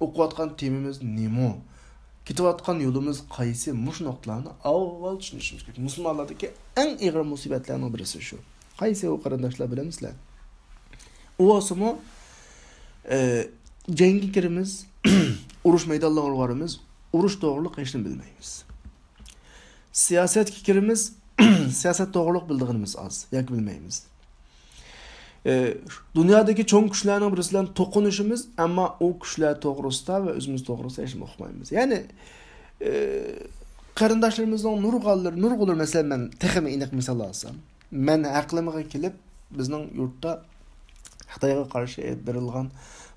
ئوقۇۋاتقان تېمىمىز نېمە؟ كېتىۋاتقان يولىمىز قايسى؟ مۇشۇ نۇقتىلارنى ئاۋۋال چۈشىنىشىمىز كېرەك. مۇسۇلمانلاردىكى ئەڭ ئېغىر مۇسىبەتلەرنىڭ بىرسى شۇ. قايسى ئۇ، قېرىنداشلار، بىلەمسىلەر؟ ئۇ بولسىمۇ، ئە، جەڭگە كىرىمىز، ئۇرۇش مەيدانلىرىغا بارىمىز، ئۇرۇش توغرۇلۇق ھېچنېمە بىلمەيمىز. سىياسەتكە كىرىمىز، سىياسەت توغرۇلۇق بىلىدىغىنىمىز ئاز ياكى بىلمەيمىز. ئى، دۇنيادىكى چوڭ كۈچلەرنىڭ بىرسى بىلەن توقۇنۇشىمىز، ئەمما ئۇ كۈچلەر توغرىسىدا ۋە ئۆزىمىز توغرىسىدا ھېچنېمە ئۇقمايمىز. يەنى، ئى، قېرىنداشلىرىمىزنىڭ نۇرغۇنلىرى، نۇرغۇنلىرى، مەسىلەن، مەن تېخىمۇ ئېنىق مىسال ئالسام، مەن ئەقلىمگە كېلىپ، بىزنىڭ يۇرتتا خىتايغا قارشى ئېلىپ بېرىلغان،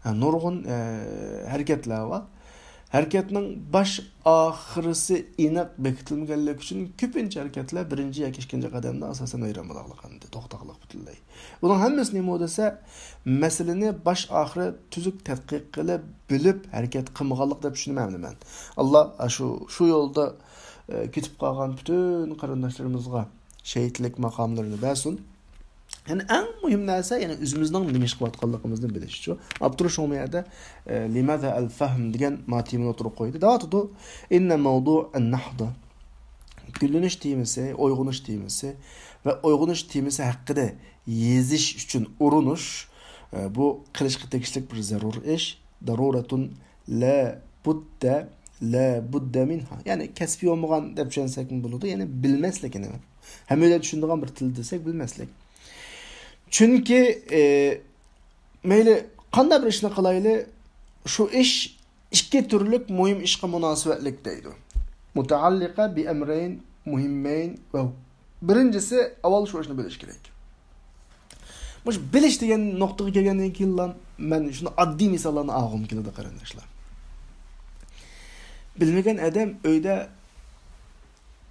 ئە، نۇرغۇن، ئە، ھەرىكەتلەر بار. ھەرىكەتنىڭ باش ئاخىرىسى ئېنىق بېكىتىلمىگەنلىكى ئۈچۈن كۆپىنچە ھەرىكەتلەر بىرىنچى ياكى ئىككىنچى قەدەمدە ئاساسەن ۋەيران بولغانلىقىنى، توختاغانلىق پۈتۈنلەي. بۇنىڭ ھەممىسى نېمە دېسە، مەسىلىنى باش ئاخىرى تۈزۈك تەتقىق قىلىپ، بىلىپ ھەرىكەت قىلمىغانلىق دەپ چۈشىنىمەن مەن. ئاللا شۇ، شۇ يولدا، ئە، كېتىپ قالغان پۈتۈن قېرىنداشلىرىمىزغا شېھىتلىك ماقاملىرىنى بەرسۇن. يەنى ئەڭ مۇھىم نەرسە، يەنى ئۆزىمىزنىڭ نېمە ئىش قىلىۋاتقانلىقىمىزنى بىلىشچۇ. ئاپتور شۇ يەردە، ئە، لىماذا ئەل فەھم دېگەن ماتېمىنى ئوتتۇرىغا قويدى. دەۋاتىدۇ، ئىننە مەۋدۇ ئەن نەھدە. گۈللىنىش تېمىسى، ئويغىنىش تېمىسى ۋە ئويغىنىش تېمىسى ھەققىدە يېزىش ئۈچۈن ئۇرۇنۇش، ئە، بۇ قىلىشقا تېگىشلىك بىر زەرۇر ئىش. دەرۇرەتۇن لا بۇددە، لا بۇددە مىنھا. يەنى كەسپىي بولمىغان دەپ چۈشەنسەكمۇ بولىدۇ. يەنى بىلمەسلىك، يەنى ھەممە يەردە چۈشىنىدىغان بىر تىل دېسەك، بىلمەسلىك. چۈنكى، ئى، مەيلى قانداق بىر ئىشنى قىلايلى، شۇ ئىش ئىككى تۈرلۈك مۇھىم ئىشقا مۇناسىۋەتلىك دەيدۇ. مۇتەئەللىقە بىئەمرەين مۇھىممەين ۋە بىرىنچىسى، ئاۋۋال شۇ ئىشنى بىلىش كېرەك. مۇشۇ بىلىش دېگەن نۇقتىغا كەلگەندىن كېيىنلا مەن شۇنداق ئاددىي مىساللارنى ئالغۇم كېلىدۇ، قېرىنداشلار. بىلمىگەن ئادەم ئۆيدە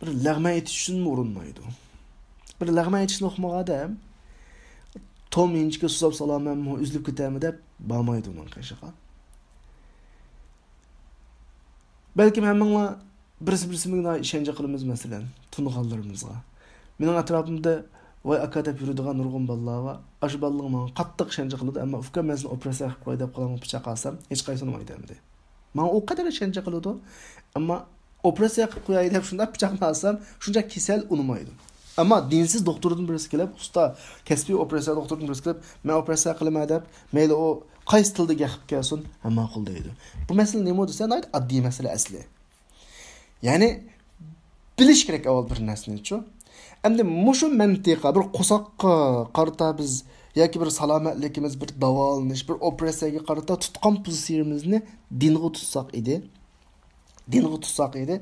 بىر لەغمەن ئېتىش ئۈچۈنمۇ ئۇرۇنمايدۇ. بىر لەغمەن ئېتىشنى ئۇقمىغان ئادەم توم يىنچىكى سۇساپ سالامەنمۇ، ئۈزۈلۈپ كېتەرمۇ دەپ بارمايدۇ ئۇنىڭ قېشىغا. بەلكىم ھەممىڭلار بىرسى بىرسىمىزگە ناھايىتى ئىشەنچ قىلىمىز، مەسىلەن، تونۇغانلىرىمىزغا. مېنىڭ ئەتراپىمدا ۋاي ئاكا دەپ يۈرىدىغان نۇرغۇن بالىلار بار. ئاشۇ بالىلار ماڭا قاتتىق ئىشەنچ قىلىدۇ، ئەمما ئۇكام، مەن سېنى ئوپېراتسىيە قىلىپ قوياي دەپ قالاڭمۇ، پىچاق ئالسام، ھېچقايسى ئۇنىمايدۇ ئەمدى. ماڭا ئۇ قەدەر ئىشەنچ قىلىدۇ، ئەمما ئوپېراتسىيە قىلىپ قوياي دەپ شۇنداق پىچاقنى ئالسام، شۇنچە كېسەل ئۇنىمايدۇ. ئەمما دىنسىز دوختۇردىن بىرسى كېلىپ، ئۇستا، كەسپىي ئوپېراتسىيە دوختۇردىن بىرسى كېلىپ، مەن ئوپېراتسىيە قىلىمەن دەپ، مەيلى ئۇ قايسى تىلدا گەپ قىلىپ كەلسۇن، ھەممە ماقۇل دەيدۇ. بۇ مەسىلە نېمە دېسە، ناھايىتى ئاددىي مەسىلە ئەسلى. يەنى بىلىش كېرەك ئاۋۋال بىر نەرسىنىچۇ. ئەمدى مۇشۇ مەنتىقە، بىر قورساققا قارىتا بىز ياكى بىر سالامەتلىكىمىز، بىر داۋالىنىش، بىر ئوپېراتسىيەگە قارىتا تۇتقان پوزىتسىيىمىزنى دىنغا تۇتساق ئىدى، دىنغا تۇتساق ئىدى،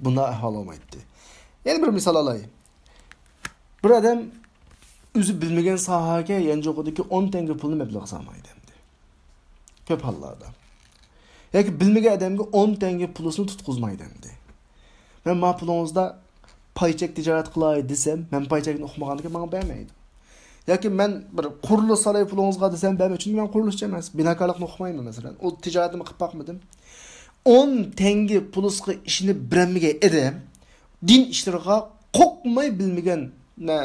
بۇنداق ئەھۋال بولمايتتى. يەنە بىر مىسال ئالاي. بىر ئادەم ئۆزى بىلمىگەن ساھەگە يانچۇقىدىكى ئون تەڭگە پۇلنى مەبلەغ سالمايدۇ ئەمدى. كۆپ ھاللاردا. ياكى بىلمىگەن ئادەمگە ئون تەڭگە پۇلىسىنى تۇتقۇزمايدۇ ئەمدى. مەن ما پۇلىڭىزدا پايچەك تىجارەت قىلاي دېسەم، مەن پايچەكنى ئۇقمىغاندىكىن ماڭا بەرمەيدۇ. ياكى مەن بىر قۇرۇلۇش سالاي پۇلىڭىزغا دېسەم بەرمەيدۇ، چۈنكى مەن قۇرۇلۇشچى ئەمەس، بىناكارلىقنى ئۇقمايمەن مەسىلەن. ئۇ تىجارەتنى قىلىپ باقمىدىم. ئون تەڭگە پۇلىسىغا ئىشىنىپ بېرەلمىگەن ئادەم دىن ئىشلىرىغا قورقماي بىلمىگەن نە،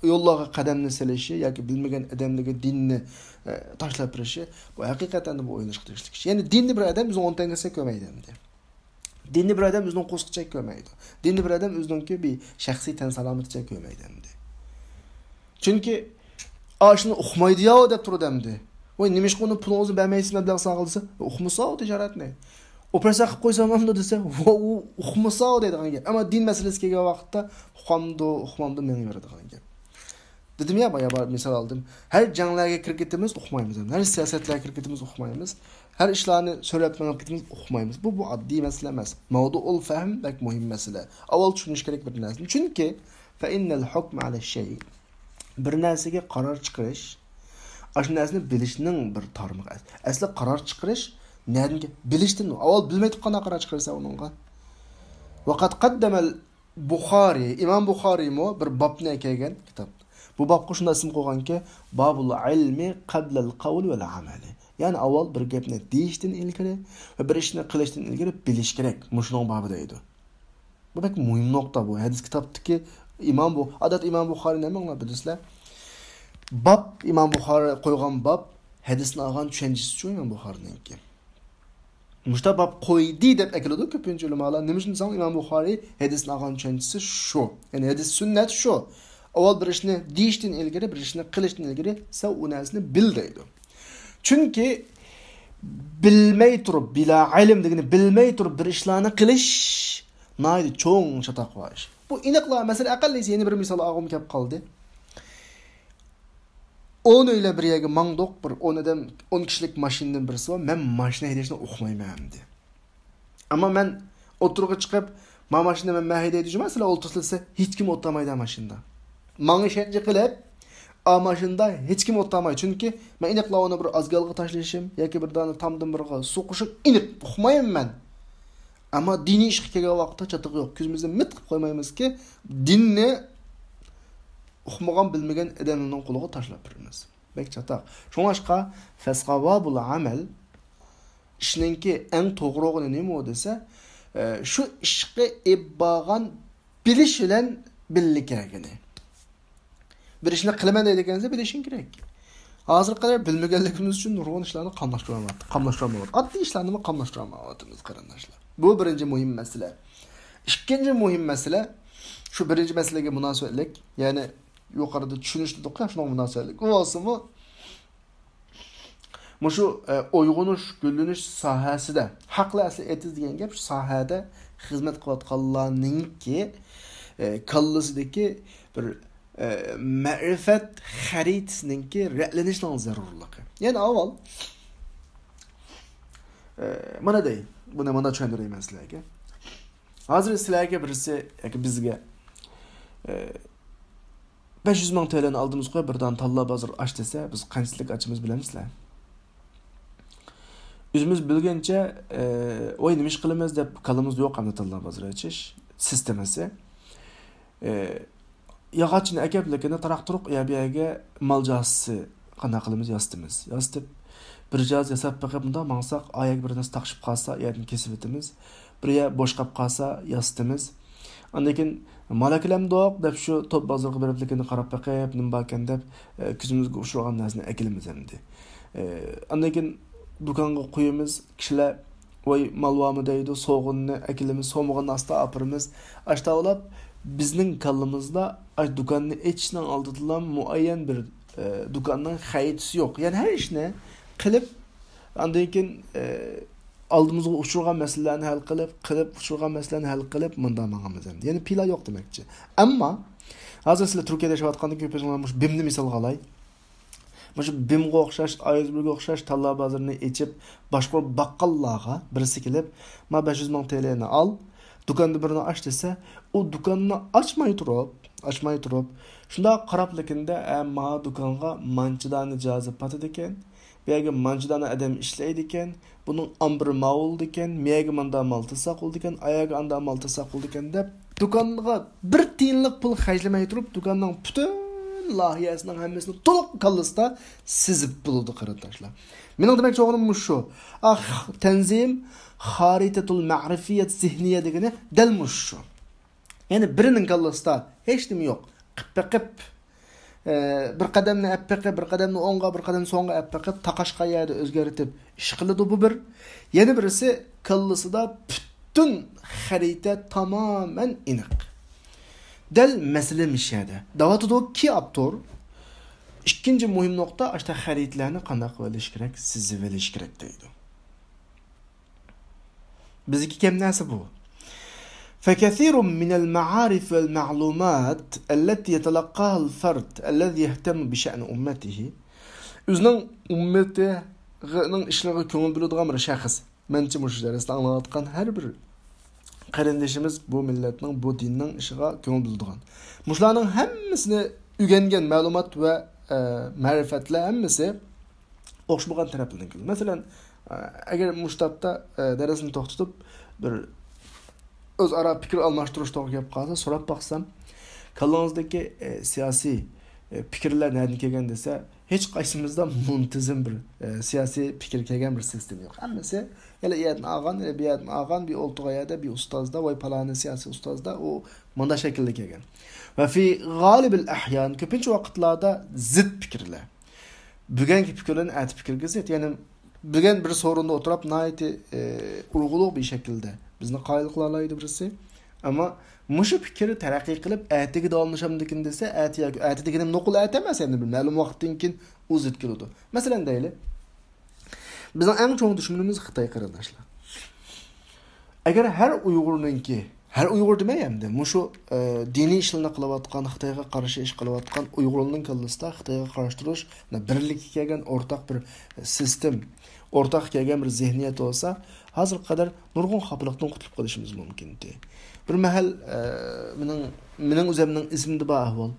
يوللارغا قەدەمنى سېلىشى ياكى بىلمىگەن ئادەملەرگە دىننى، ئە، تاشلاپ بېرىشى، بۇ ھەقىقەتەن بۇ ئويلىنىشقا تېگىشلىك ئىش. يەنى دىننى بىر ئادەم ئۆزىنىڭ ئون تەڭگىسىگە كۆرمەيدۇ ئەمدى. دىننى بىر ئادەم ئۆزىنىڭ قورسىقىچە كۆرمەيدۇ. دىننى بىر ئادەم ئۆزىنىڭكى بىر شەخسىي تەن سالامىتىچە كۆرمەيدۇ ئەمدى. چۈنكى ئاشۇنى ئۇقمايدۇ ياۋ دەپ تۇرىدۇ ئەمدى. ۋاي، نېمىشقا ئۇنى پۇلىڭىزنى بەرمەيسىز، مەبلەغ سالغىلى دېسە، ئۇقمىساۋ تىجارەتنى. ئوپېراتسىيە قىلىپ قويسام بولامدۇ دېسە، ۋا، ئۇ ئۇقمىساۋ دەيدىغان گەپ. ئەمما دىن مەسىلىسى كەلگەن ۋاقىتتا ئۇقامدۇ، ئۇقمامدۇ مېڭىۋېرىدىغان گەپ. دېدىم يا، بايا بار مىسال ئالدىم. ھەر جەڭلەرگە كىرىپ كېتىمىز، ئۇقمايمىز. ھەر سىياسەتلەرگە كىرىپ كېتىمىز، ئۇقمايمىز. ھەر ئىشلارنى سۆرەپ مېڭىپ كېتىمىز، ئۇقمايمىز. بۇ، بۇ ئاددىي مەسىلە ئەمەس. مەۋدۇئۇل فەھم بەك مۇھىم مەسىلە. ئاۋۋال چۈشىنىش كېرەك بىر نەرسىنى. چۈنكى فەئىننەل ھۇكمە ئەلە شەي. بىر نەرسىگە قارار چىقىرىش، ئاشۇ نەرسىنى بىلىشنىڭ بىر تارمىقى. ئەسلى قارار چىقىرىش نەدىن كە-، بىلىشتىن. ئاۋۋال بىلمەي تۇرۇپ قانداق قارار چىقىرىسەن ئۇنىڭغا؟ ۋەقەد قەددەمەل بۇخارى، ئىمام بۇخارىيمۇ بىر بابنى ئەكەلگەن كىتابتا. بۇ بابقا شۇنداق ئىسىم قويغانكى، بابۇل ئىلمى قەبلەل قەۋلى ۋەل ئەمەلى. يەنى ئاۋۋال بىر گەپنى دېيىشتىن ئىلگىرى ۋە بىر ئىشنى قىلىشتىن ئىلگىرى بىلىش كېرەك. مۇشۇنىڭ بابى دەيدۇ. بۇ بەك مۇھىم نۇقتا بۇ. ھەدىس كىتابتىكى ئىمام بۇ، ئادەتتە ئىمام بۇخارىنى ھەممىڭلار بىلىسىلەر. باب، ئىمام بۇخارى قويغان باب، ھەدىسنى ئالغان چۈشەنچىسىچۇ ئىمام بۇخارىنىڭكى. مۇشتا باب قويدى دەپ ئەكېلىدۇ كۆپىنچە ئۆلىمالار. نېمە ئۈچۈن دېسەڭ، ئىمام بۇخارى ھەدىسنى ئالغان چۈشەنچىسى شۇ. يەنى ھەدىس سۈننەت شۇ. ئاۋۋال بىر ئىشنى دېيىشتىن ئىلگىرى، بىر ئىشنى قىلىشتىن ئىلگىرى سەن ئۇ نەرسىنى بىل دەيدۇ. چۈنكى بىلمەي تۇرۇپ، بىلا ئىلىم دېگىنى بىلمەي تۇرۇپ بىر ئىشلارنى قىلىش ناھايىتى چوڭ چاتاق بار ئىش. بۇ ئېنىقلا، مەسىلەن، ئەقەللىسى يەنە بىر مىسال ئالغۇم كەپ قالدى. ئون ئۆيلەر بىر يەرگە ماڭدۇق، بىر ئون ئادەم، ئون كىشىلىك ماشىنىدىن بىرسى بار، مەن ماشىنا ھەيدەشنى ئۇقمايمەن ئەمدى. ئەمما مەن ئوتتۇرىغا چىقىپ، ما ماشىنا مەن، مەن ھەيدەي دېسەم، سىلەر ئولتۇرسىلىسە، ھېچكىم ئولتۇرمايدۇ ماشىنىدا. ماڭا ئىشەنچ قىلىپ، ئا ماشىنىدا ھېچكىم ئولتۇرمايدۇ. چۈنكى مەن ئېنىقلا ئۇنى بىر ئازگالغا تاشلىشىم ياكى بىر دانە تامدىن بىرغا سوقۇشۇم ئېنىق ئۇقمايمەن مەن. ئەمما دىنىي ئىشقا كەلگەن ۋاقىتتا چاتىقى يوق. كۆزىمىزنى مىت قىلىپ قويمايمىزكى، دىننى ئۇقمىغان، بىلمىگەن ئادەملەرنىڭ قولىغا تاشلاپ بېرىمىز. بەك چاتاق. شۇڭلاشقا، فەسقاۋابۇل ئەمەل، ئىشنىڭكى ئەڭ توغرىغىنى نېمە دېسە، ئە، شۇ ئىشقا ئېلىپ بارغان بىلىش بىلەن بىللە كەلگىنى. بىر ئىشنى قىلىمەن دەيدىكەنسە، بىلىشىڭ كېرەك. ھازىرغا قەدەر بىلمىگەنلىكىمىز ئۈچۈن نۇرغۇن ئىشلارنى قاملاشتۇرالمايۋاتىمىز. قاملاشتۇرالمايۋاتىمىز. ئاددىي ئىشلارنىمۇ قاملاشتۇرالمايۋاتىمىز، قېرىنداشلار. بۇ بىرىنچى مۇھىم مەسىلە. ئىككىنچى مۇھىم مەسىلە، شۇ بىرىنچى مەسىلىگە مۇناسىۋەتلىك، يەنى يۇقىرىدا چۈشىنىش دېدۇققۇ، شۇنىڭغا مۇناسىۋەتلىك. ئۇ بولسىمۇ، مۇشۇ، ئە، ئويغىنىش، گۈللىنىش ساھەسىدە، ھەقلا ئەسلى ئېتىز دېگەن گەپ، شۇ ساھەدە خىزمەت قىلىۋاتقانلارنىڭكى، ئە، كاللىسىدىكى بىر، ئە، مەرىپەت خەرىتىسىنىڭكى رەتلىنىشىنىڭ زەرۇرلۇقى. يەنى ئاۋۋال، ئە، مانا دەي، بۇنى مانا چۈشەندۈرەيمەن سىلەرگە. ھازىر سىلەرگە بىرسى ياكى بىزگە، ئە، بەش يۈز مىڭ تىلنى ئالدىمىزغا قويۇپ، بىر دانە تاللا بازىرى ئاچ دېسە، بىز قانچىلىك ئاچىمىز بىلەمسىلەر؟ ئۆزىمىز بىلگەنچە، ئە، ۋاي، نېمە ئىش قىلىمىز دەپ كاللىمىزدا يوق ئەمدى تاللا بازىرى ئېچىش سىستېمىسى. ئە، ياغاچنى ئەكەپ، لېكىن تاراق-تۇرۇق يا بۇ يەرگە مال جازىسى قانداق قىلىمىز، ياسىتىمىز. ياسىتىپ، بىر جاز ياساپ بېقىپ، مۇنداق ماڭساق، ئايەگە بىر نەرسە تاقىشىپ قالسا، يەردىن كېسىۋېتىمىز. بىر يەر بوشقاپ قالسا، ياسىتىمىز. ئاندىن كېيىن، مال ئەكېلەمدۇق دەپ، شۇ توپ بازىرىغا بېرىپ، لېكىن قاراپ بېقىپ، نېمە باركەن دەپ، ئە، كۆزىمىزگە ئۇچرىغان نەرسىنى ئەكېلىمىز ئەمدى. ئە، ئاندىن كېيىن دۇكانغا قويىمىز، كىشىلەر، ۋاي، مال بارمۇ دەيدۇ، سوغۇننى ئەكېلىمىز، سومىغىنى ئاستا ئاپىرىمىز. ئاشتاۋۇلاپ بىزنىڭ كاللىمىزدا، ئاش دۇكاننى ئېچىشنىڭ ئالدىدىلا مۇئەييەن بىر، ئە، دۇكاننىڭ خەرىتىسى يوق. يەنى ھەر ئىشنى قىلىپ، ئاندىن كېيىن، ئە، ئالدىمىزغا ئۇچرىغان مەسىلىلەرنى ھەل قىلىپ، قىلىپ، ئۇچرىغان مەسىلىلەرنى ھەل قىلىپ، مۇنداق ماڭىمىز ئەمدى. يەنى پىلان يوق دېمەكچى. ئەمما ھازىر سىلەر تۈركىيەدە ياشاۋاتقاندىن كۆپ يىللار مۇشۇ بىمنى مىسالغا ئالاي. مۇشۇ بىمغا ئوخشاش، ئايزبىرگە ئوخشاش تاللا بازىرىنى ئېچىپ، باشقۇرۇپ باققانلارغا بىرسى كېلىپ، ما بەش يۈز مىڭ تىلنى ئال، دۇكاندا بىرنى ئاچ دېسە، ئۇ دۇكاننى ئاچماي تۇرۇپ، ئاچماي تۇرۇپ، شۇنداق قاراپلىكىندا، ئە، ما دۇكانغا مانچە دانە جازا پاتىدىكەن، بۇ يەرگە مانچە دانە ئادەم ئىشلەيدىكەن، بۇنىڭ ئامبىرى ماۋۇلىدىكەن، مېيەگە ماندا مال تىلساق بولىدىكەن، ئايەگە ئاندا مال تىلساق بولىدىكەن دەپ، دۇكانغا بىر تىيىنلىق پۇل خەجلىمەي تۇرۇپ، دۇكاننىڭ پۈتۈن لايىھەسىنىڭ ھەممىسىنى تولۇق كاللىسىدا سىزىپ بولىدۇ، قېرىنداشلار. مېنىڭ دېمەكچى بولغىنىم مۇشۇ. ئاھ، تەنزىم، خارىتەتۇل مەرىفىيەت زېھنىيە دېگىنى دەل مۇشۇ. يەنى بىرىنىڭ كاللىسىدا ھېچ نېمە يوق. قىپ بېقىپ، ئە، بىر قەدەمنى ئەپ بېقىپ، بىر قەدەمنى ئوڭغا، بىر قەدەمنى سوڭغا ئەپ بېقىپ، تاقاشقان يەردە ئۆزگەرتىپ ئىش قىلىدۇ، بۇ بىر. يەنە بىرسى، كاللىسىدا پۈتۈن خەرىتە تامامەن ئېنىق. دەل مەسىلە مۇشۇ يەردە. دەۋاتىدۇكى ئاپتور، ئىككىنچى مۇھىم نۇقتا، ئاشتا خەرىتىلەرنى قانداق قىلىۋېلىش كېرەك، سىزىۋېلىش كېرەك دەيدۇ. بىزدىكى كەم نەرسە بۇ. فكثير من المعارف والمعلومات التي يتلقاها الفرد الذي يهتم بشأن أمته. ئۆزىنىڭ ئۈممىتىنىڭ ئىشلىرىغا كۆڭۈل بۆلىدىغان بىر شەخس. مەنچە مۇشۇ دەرسنى ئاڭلاۋاتقان ھەر بىر قېرىندىشىمىز بۇ مىللەتنىڭ، بۇ دىننىڭ ئىشىغا كۆڭۈل بۆلىدىغان. مۇشۇلارنىڭ ھەممىسىنى ئۆگەنگەن مەلۇمات ۋە، ئە، مەرىپەتلەر ھەممىسى ئوخشىمىغان تەرەپلىرىدىن كېلىدۇ. مەسىلەن، ئەگەر مۇشۇ تاپتا، ئە، دەرسنى توختىتىپ، بىر ئۆزئارا پىكىر ئالماشتۇرۇش توغرا كەپ قالسا، سوراپ باقسام، كاللاڭىزدىكى، ئە، سىياسىي، ئە، پىكىرلەر نەدىن كەلگەن دېسە، ھېچ قايسىمىزدا مۇنتىزىم بىر، ئە، سىياسىي پىكىر كەلگەن بىر سىستېما يوق. ھەممىسى يەنە ئۇ يەردىن ئالغان، يەنە بۇ يەردىن ئالغان، بىر ئولتۇرغان يەردە بىر ئۇستازدا، ۋاي پالانى سىياسىي ئۇستازدا، ئۇ مۇنداق شەكىلدە كەلگەن. ۋە في غالب الأحيان، كۆپىنچە ۋاقىتلاردا زىت پىكىرلەر. بۈگۈنكى پىكىرلەرنى ئەتە پىكىرگە زىت. يەنى بۈگۈن بىر سورۇندا ئولتۇرۇپ، ناھايىتى، ئە، ئۇرغۇلۇق بىر شەكىلدە بىزنى قايىل قىلالايدۇ بىرسى. ئەمما مۇشۇ پىكىر تەرەققىي قىلىپ، ئەتىگە داۋاملىشامدىكىن دېسە، ئەتە ياكى ئەتە دېگىنىم نوقۇل ئەتە ئەمەس، يەنى بىر مەلۇم ۋاقىتتىن كېيىن ئۇ زىت كېلىدۇ. مەسىلەن دەيلى، بىزنىڭ ئەڭ چوڭ دۈشمىنىمىز خىتاي، قېرىنداشلار. ئەگەر ھەر ئۇيغۇرنىڭكى، ھەر ئۇيغۇر دېمەي ئەمدى، مۇشۇ، ئە، دىنىي ئىشلارنى قىلىۋاتقان، خىتايغا قارشى ئىش قىلىۋاتقان ئۇيغۇرلارنىڭ كاللىسىدا خىتايغا قارشى تۇرۇش، مانا، بىرلىككە كەلگەن ئورتاق بىر سىستېم، ئورتاق كەلگەن بىر زېھنىيەت بولسا، ھازىرغا قەدەر نۇرغۇن خاپىلىقتىن قۇتۇلۇپ قېلىشىمىز مۇمكىنتى. بىر مەھەل، ئە، مېنىڭ، مېنىڭ ئۆزۈمنىڭ ئېسىمدە بار ئەھۋال.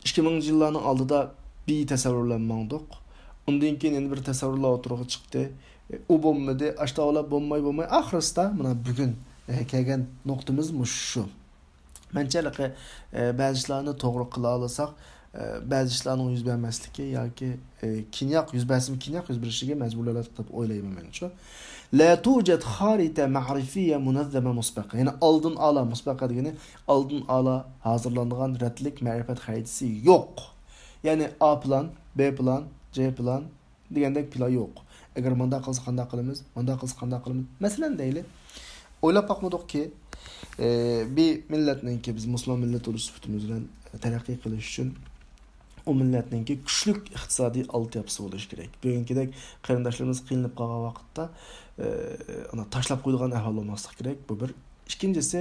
ئىككى مىڭىنچى يىللارنىڭ ئالدىدا بىر تەسەۋۋۇر بىلەن ماڭدۇق. ئۇندىن كېيىن يەنە بىر تەسەۋۋۇرلار ئوتتۇرىغا چىقتى. ئۇ بولمىدى، ئاشتاۋۇرلاپ بولماي، بولماي، ئاخىرسىدا مانا بۈگۈن، ئە، كەلگەن نۇقتىمىز مۇشۇ. مەنچە ھېلىقى، ئە، بەزى ئىشلارنى توغرا قىلالىساق، ئە، بەزى ئىشلارنىڭ يۈز بەرمەسلىكى ياكى، ئە، كېيىنراق يۈز بەرسىمۇ، كېيىنراق يۈز بېرىشىگە مەجبۇرلىرىدۇ دەپ ئويلايمەن مەنچۇ. لا توجد خارطة معرفية منظمة مسبقة. يەنى ئالدىن ئالا، مۇسبەقە دېگىنى ئالدىن ئالا ھازىرلانغان رەتلىك مەرىپەت خەرىتىسى يوق. يەنى ئا پىلان، بې پىلان، جې پىلان دېگەندەك پىلان يوق. ئەگەر مۇنداق قىلسا قانداق قىلىمىز، مۇنداق قىلسا قانداق قىلىمىز؟ مەسىلەن دەيلى، ئويلاپ باقمىدۇقكى، ئى، بىر مىللەتنىڭكى، بىز مۇسۇلمان مىللەت بولۇش سۈپىتىمىز بىلەن تەرەققىي قىلىش ئۈچۈن ئۇ مىللەتنىڭكى كۈچلۈك ئىقتىسادىي ئالتىياپىسى بولۇشى كېرەك. بۈگۈنكىدەك قېرىنداشلىرىمىز قىينىلىپ قالغان ۋاقىتتا، ئى، ئانا تاشلاپ قويىدىغان ئەھۋال بولماسلىقى كېرەك. بۇ بىر. ئىككىنچىسى،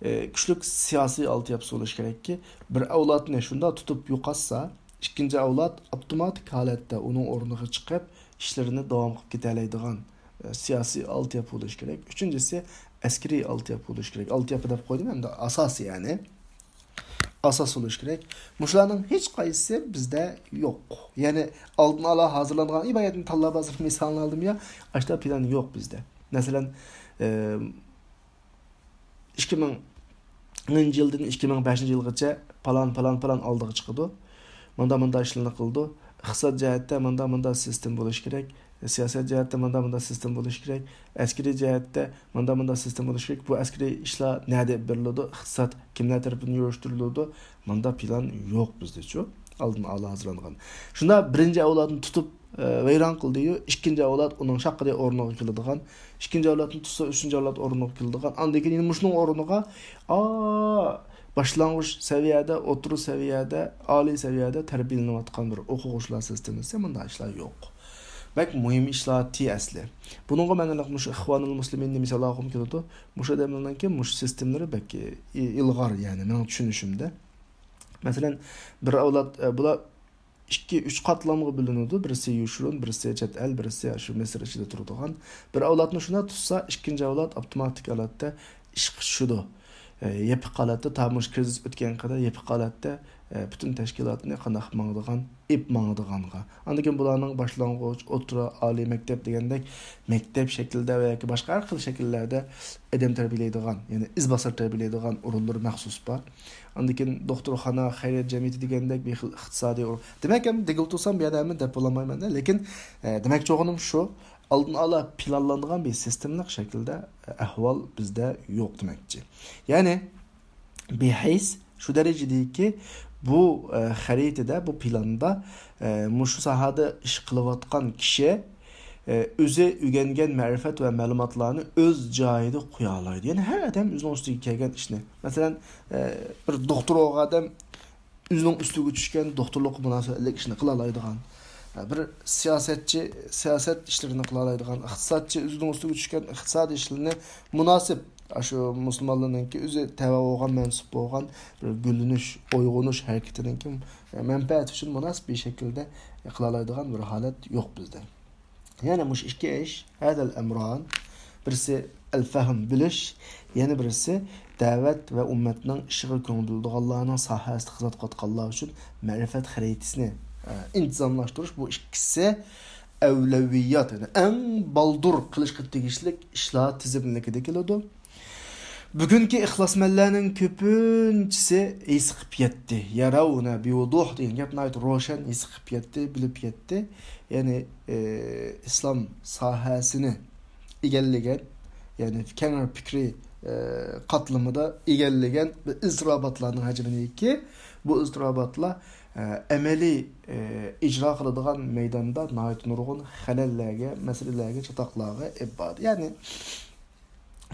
ئى، كۈچلۈك سىياسىي ئالتىياپىسى بولۇشى كېرەككى، بىر ئەۋلادنى شۇنداق تۇتۇپ يوقاتسا، ئىككىنچى ئەۋلاد ئاپتوماتىك ھالەتتە ئۇنىڭ ئورنىغا چىقىپ، ئىشلىرىنى داۋام قىلىپ كېتەلەيدىغان، ئى، سىياسىي ئالتىياپە بولۇشى كېرەك. ئۈچىنچىسى، ئەسكىرىي ئالتىياپە بولۇشى كېرەك. ئالتىياپە دەپ قويدۇم، ئەمدى ئاساس، يەنى ئاساس بولۇشى كېرەك. مۇشۇلارنىڭ ھېچقايسىسى بىزدە يوق. يەنى ئالدىن ئالا ھازىرلانغان، ئى، باياتىن تاللا بازىرى مىسالىنى ئالدىم يا، ئاشتا پىلان يوق بىزدە. مەسىلەن، ئى، ئىككى مىڭىنچى يىلدىن ئىككى مىڭ بەشىنچى يىلغىچە پالان، پالان، پالان ئالدىغا چىقىدۇ. مۇندا، مۇندا ئىشلارنى قىلىدۇ. ئىقتىساد جەھەتتە مۇندا، مۇندا سىستېما بولۇشى كېرەك. سىياسەت جەھەتتە مۇندا، مۇندا سىستېما بولۇشى كېرەك. ئەسكىرىي جەھەتتە مۇندا، مۇندا سىستېما بولۇشى كېرەك. بۇ ئەسكىرىي ئىشلار نەدە ئېلىپ بېرىلىدۇ؟ ئىقتىساد كىملەر تەرىپىدىن يۈرۈشتۈرۈلىدۇ؟ مۇندا پىلان يوق بىزدىچۇ. ئالدىن ئالا ھازىرلانغان. شۇنداق بىرىنچى ئەۋلادنى تۇتۇپ، ئە، ۋەيران قىلدىيۇ، ئىككىنچى ئەۋلاد ئۇنىڭ شاققىدە ئورنىغا كېلىدىغان، ئىككىنچى ئەۋلادنى تۇتسا، ئۈچىنچى ئەۋلاد ئورنىغا كېلىدىغان، ئاندىن كېيىن يەنە مۇشۇنىڭ ئورنىغا، ئا، باشلانغۇچ سەۋىيەدە، ئوتتۇرا سەۋىيەدە، ئالىي سەۋىيەدە تەربىيەلىنىۋاتقان بىر ئوقۇغۇچىلار سىستېمىسى، مۇنداق ئىشلار يوق. بەك مۇھىم ئىشلار تى ئەسلى. بۇنىڭغا مەن ئېنىق مۇشۇ ئىخۋانۇل مۇسلىمىننى مىسال ئالغۇم كېلىدۇ. مۇشۇ ئادەملەرنىڭكى مۇشۇ سىستېمىلىرى بەك ئى-، ئىلغار، يەنى مېنىڭ چۈشىنىشىمدە. مەسىلەن، بىر ئەۋلاد، ئە، بۇلار ئىككى، ئۈچ قاتلامغا بۆلۈنىدۇ. بىرسى يوشۇرۇن، بىرسى چەت ئەل، بىرسى شۇ مىسىر ئىچىدە تۇرىدىغان. بىر ئەۋلادنى شۇنداق تۇتسا، ئىككىنچى ئەۋلاد ئاپتوماتىك ھالەتتە ئىشقا چۈشىدۇ. ئە، يېپىق ھالەتتە، تا مۇشۇ كىرىزىس ئۆتكەن قەدەر يېپىق ھالەتتە، ئە، پۈتۈن تەشكىلاتنى قانداق ماڭىدىغان، ئېپ ماڭىدىغانغا. ئاندىن كېيىن بۇلارنىڭ باشلانغۇچ، ئوتتۇرا، ئالىي مەكتەپ دېگەندەك مەكتەپ شەكلىدە ۋە ياكى باشقا ھەر خىل شەكىللەردە ئادەم تەربىيەلەيدىغان، يەنى ئىزباسار تەربىيەلەيدىغان ئورۇنلىرى مەخسۇس بار. ئاندىن كېيىن دوختۇرخانا، خەيرىيەت جەمئىيىتى دېگەندەك بىر خىل ئىقتىسادىي ئورۇن. دېمەك، ئەمدى دېگىلى تۇرسام، بۇ يەردە ھەممىنى دەپ بولالمايمەن-دە. لېكىن، ئە، دېمەكچى بولغىنىم شۇ، ئالدىن ئالا پىلانلانغان بىر سىستېمىلىق شەكىلدە، ئە، ئەھۋال بىزدە يوق دېمەكچى. يەنى، بىھەيس شۇ دەرىجىدىكى بۇ، ئە، خەرىتىدە، بۇ پىلاندا، ئە، مۇشۇ ساھەدە ئىش قىلىۋاتقان كىشى، ئە، ئۆزى ئۆگەنگەن مەرىپەت ۋە مەلۇماتلارنى ئۆز جايىدا قويالايدۇ. يەنى ھەر ئادەم ئۆزىنىڭ ئۈستىگە كەلگەن ئىشنى. مەسىلەن، ئە، بىر دوختۇر بولغان ئادەم ئۆزىنىڭ ئۈستىگە چۈشكەن دوختۇرلۇققا مۇناسىۋەتلىك ئىشنى قىلالايدىغان، بىر سىياسەتچى سىياسەت ئىشلىرىنى قىلالايدىغان، ئىقتىسادچى ئۆزىنىڭ ئۈستىگە چۈشكەن ئىقتىساد ئىشلىرىنى مۇناسىپ، ئاشۇ مۇسۇلمانلارنىڭكى ئۆزى تەۋە بولغان، مەنسۇپ بولغان بىر گۈللىنىش، ئويغىنىش ھەرىكىتىنىڭكى مەنپەئەتى ئۈچۈن مۇناسىپ بىر شەكىلدە قىلالايدىغان بىر ھالەت يوق بىزدە. يەنى مۇشۇ ئىككى ئىش، ھەدەل ئەمران، بىرسى ئەل-فەھم، بىلىش، يەنە بىرسى دەۋەت ۋە ئۈممەتنىڭ ئىشىغا كۆڭۈل بۆلىدىغانلارنىڭ ساھەسىدە خىزمەت قىلىۋاتقانلار ئۈچۈن مەرىپەت خەرىتىسىنى، ئە، ئىنتىزاملاشتۇرۇش. بۇ ئىككىسى ئەۋلەۋىيات، يەنى ئەڭ بالدۇر قىلىشقا تېگىشلىك ئىشلار تىزىملىكىدە كېلىدۇ. بۈگۈنكى ئىخلاسمەنلەرنىڭ كۆپىنچىسى ھېس قىلىپ يەتتى. يەرەۋنە بىۋۇدۇھ دېگەن گەپ ناھايىتى روشەن ھېس قىلىپ يەتتى، بىلىپ يەتتى. يەنى، ئى، ئىسلام ساھەسىنى ئىگىلىگەن، يەنى كەڭرى پىكرى، ئى، قاتلىمىدا ئىگىلىگەن بىر ئىزتىراپاتلارنىڭ ھەجمىدىكى بۇ ئىزتىراپاتلار، ئى، ئەمەلىي، ئى، ئىجرا قىلىدىغان مەيداندا ناھايىتى نۇرغۇن خەلەللەرگە، مەسىلىلەرگە، چاتاقلارغا ئېلىپ بارىدۇ. يەنى،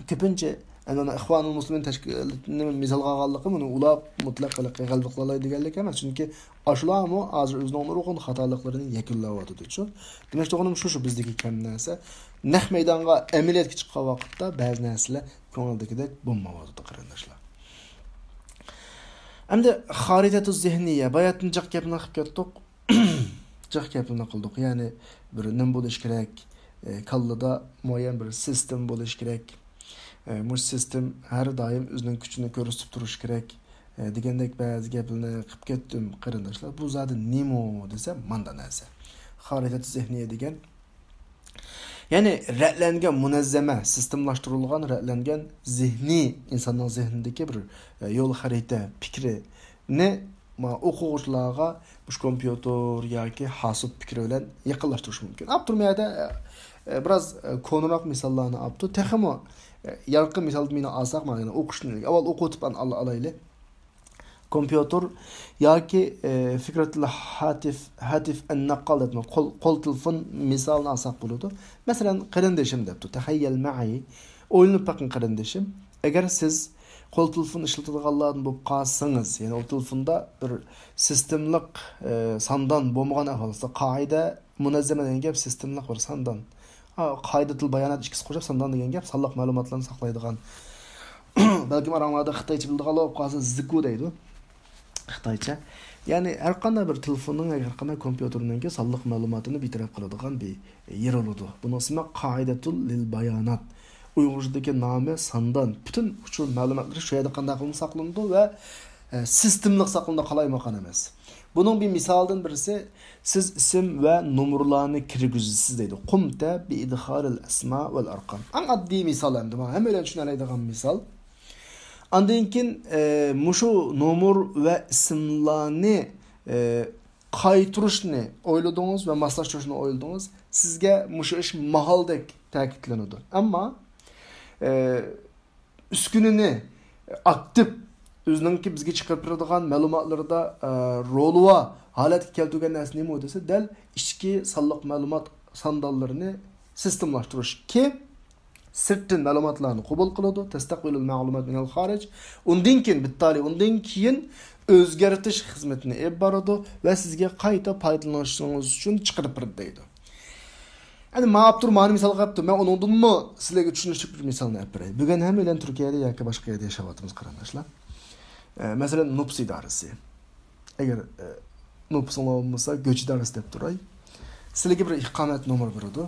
كۆپىنچە، ئەنە، ئىخۋانۇل مۇسلىمىن تەشكىلاتىنى مىسالغا ئالغانلىقى، بۇنى ئۇلار مۇتلەق غەلىبە قىلالايدۇ دېگەنلىك ئەمەس، چۈنكى ئاشۇلارمۇ ھازىر ئۆزىنىڭ نۇرغۇن خاتالىقلىرىنى يەكۈنلەۋاتىدۇچۇ. دېمەكچى بولغىنىم شۇ، شۇ بىزدىكى كەم نەرسە. نەق مەيدانغا، ئەمەلىيەتكە چىققان ۋاقىتتا بەزى نەرسىلەر كۆڭۈلدىكىدەك بولمايۋاتىدۇ، قېرىنداشلار. ئەمدى خارىتەتۇ زېھنىيە، باياتىن جىق گەپنى قىلىپ كەتتۇق. جىق گەپنى قىلدۇق. يەنى بىر نېمە بولۇش كېرەك؟ ئە، كاللىدا مۇئەييەن بىر سىستېم بولۇش كېرەك. ئە، مۇشۇ سىستېم ھەر دائىم ئۆزىنىڭ كۈچىنى كۆرسىتىپ تۇرۇش كېرەك، ئە، دېگەندەك بەزى گەپلەرنى قىلىپ كەتتىم، قېرىنداشلار. بۇ زادى نېمە دېسە، ماندا نەرسە. خارىتەتۇ زېھنىيە دېگەن، يەنى رەتلەنگەن، مۇنەززەمە، سىستېملاشتۇرۇلغان، رەتلەنگەن زېھنىي، ئىنساننىڭ زېھنىدىكى بىر، ئە، يول خەرىتە، پىكرىنى ما ئوقۇغۇچىلارغا مۇشۇ كومپيۇتېر ياكى ھاسىپ پىكرى بىلەن يېقىنلاشتۇرۇش مۇمكىن. ئاپتور مۇ يەردە، ئە، ئە، بىراز، ئە، كونىراق مىساللارنى ئاپتۇ. تېخىمۇ، ئە، يارقىن مىسال مېنى ئالساق، مانا ئوقۇشنى ئاۋۋال ئوقۇۋېتىپ ئان-، ئال-، ئالايلى. كومپيۇتېر ياكى، ئى، فىكرەتۇل ھاتىف، ھاتىف ئەن-نەققال دەپتۇ. قول، قول تېلېفون مىسالىنى ئالساق بولىدۇ. مەسىلەن، قېرىندىشىم دەپتۇ. تەخەييەل مەئەي. ئويلىنىپ بېقىڭ، قېرىندىشىم. ئەگەر سىز قول تېلېفون ئىشلىتىدىغانلاردىن بولۇپ قالسىڭىز، يەنى ئۇ تېلېفوندا بىر سىستېملىق، ئى، ساندان بولمىغان ئەھۋالدا، قائىدە مۇنەززەمە دېگەن گەپ سىستېملىق بىر ساندان. ھا، قائىدەتۇل بايانات ئىككىسى قوشۇپ ساندان دېگەن گەپ سانلىق مەلۇماتلارنى ساقلايدىغان. بەلكىم ئاراڭلاردا خىتايچە بىلىدىغانلار بولۇپ قالسا، زىكۇ دەيدۇ. خىتايچە. يەنى ھەر قانداق بىر تېلېفوننىڭ ياكى ھەر قانداق كومپيۇتېرنىڭكى سانلىق مەلۇماتىنى بىتەرەپ قىلىدىغان بىر يېرى بولىدۇ. بۇنىڭ ئىسمى قائىدەتۇل لىل بايانات. ئۇيغۇرچىدىكى نامى ساندان. پۈتۈن ئۇچۇر مەلۇماتلىرى شۇ يەردە قانداق قىلىنىپ ساقلىنىدۇ ۋە، ئە، سىستېملىق ساقلىنىدۇ، قالايمىقان ئەمەس. بۇنىڭ بىر مىسالىدىن بىرسى، سىز ئىسىم ۋە نومۇرلارنى كىرگۈزىسىز دەيدۇ. قۇمتە بى ئىدخالىل ئەسما ۋەل ئارقام. ئەڭ ئاددىي مىسال ئەمدى، مانا ھەممەيلەن چۈشىنەلەيدىغان مىسال. ئاندىن كېيىن، ئە، مۇشۇ نومۇر ۋە ئىسىملارنى، ئە، قايتۇرۇشنى ئويلىدىڭىز ۋە ماسلاشتۇرۇشنى ئويلىدىڭىز. سىزگە مۇشۇ ئىش ماھالدەك تەكىتلىنىدۇ. ئەمما، ئە، ئۈسكۈنىنى ئاكتىپ، ئۆزىنىڭكى بىزگە چىقىرىپ بېرىدىغان مەلۇماتلىرىدا، ئە، رولىۋا ھالەتكە كەلتۈرگەن نەرسە نېمە دېسە، دەل ئىچكى سانلىق مەلۇمات ساندانلىرىنى سىستېملاشتۇرۇش. كېيىن سىرتتىن مەلۇماتلارنى قوبۇل قىلىدۇ، تەستەقبىلۇل مەلۇمات مىنەل خارىج. ئۇندىن كېيىن، بىتتالى، ئۇندىن كېيىن ئۆزگەرتىش خىزمىتىنى ئېلىپ بارىدۇ ۋە سىزگە قايتا پايدىلىنىشىڭىز ئۈچۈن چىقىرىپ بېرىدۇ دەيدۇ. يەنى ماۋۇ ئاپتور مانا مىسال قىلىپتۇ. مەن ئۇنىڭدىنمۇ سىلەرگە چۈشىنىشلىك بىر مىسالنى ئېلىپ بېرەي. بۈگۈن ھەممەيلەن تۈركىيەدە ياكى باشقا يەردە ياشاۋاتىمىز، قېرىنداشلار. ئە، مەسىلەن، نوپۇس ئىدارىسى. ئەگەر، ئە، نوپۇسۇڭلار بولمىسا، گۆچ ئىدارىسى دەپ تۇراي. سىلەرگە بىر ئىقامەت نومۇرى بېرىدۇ.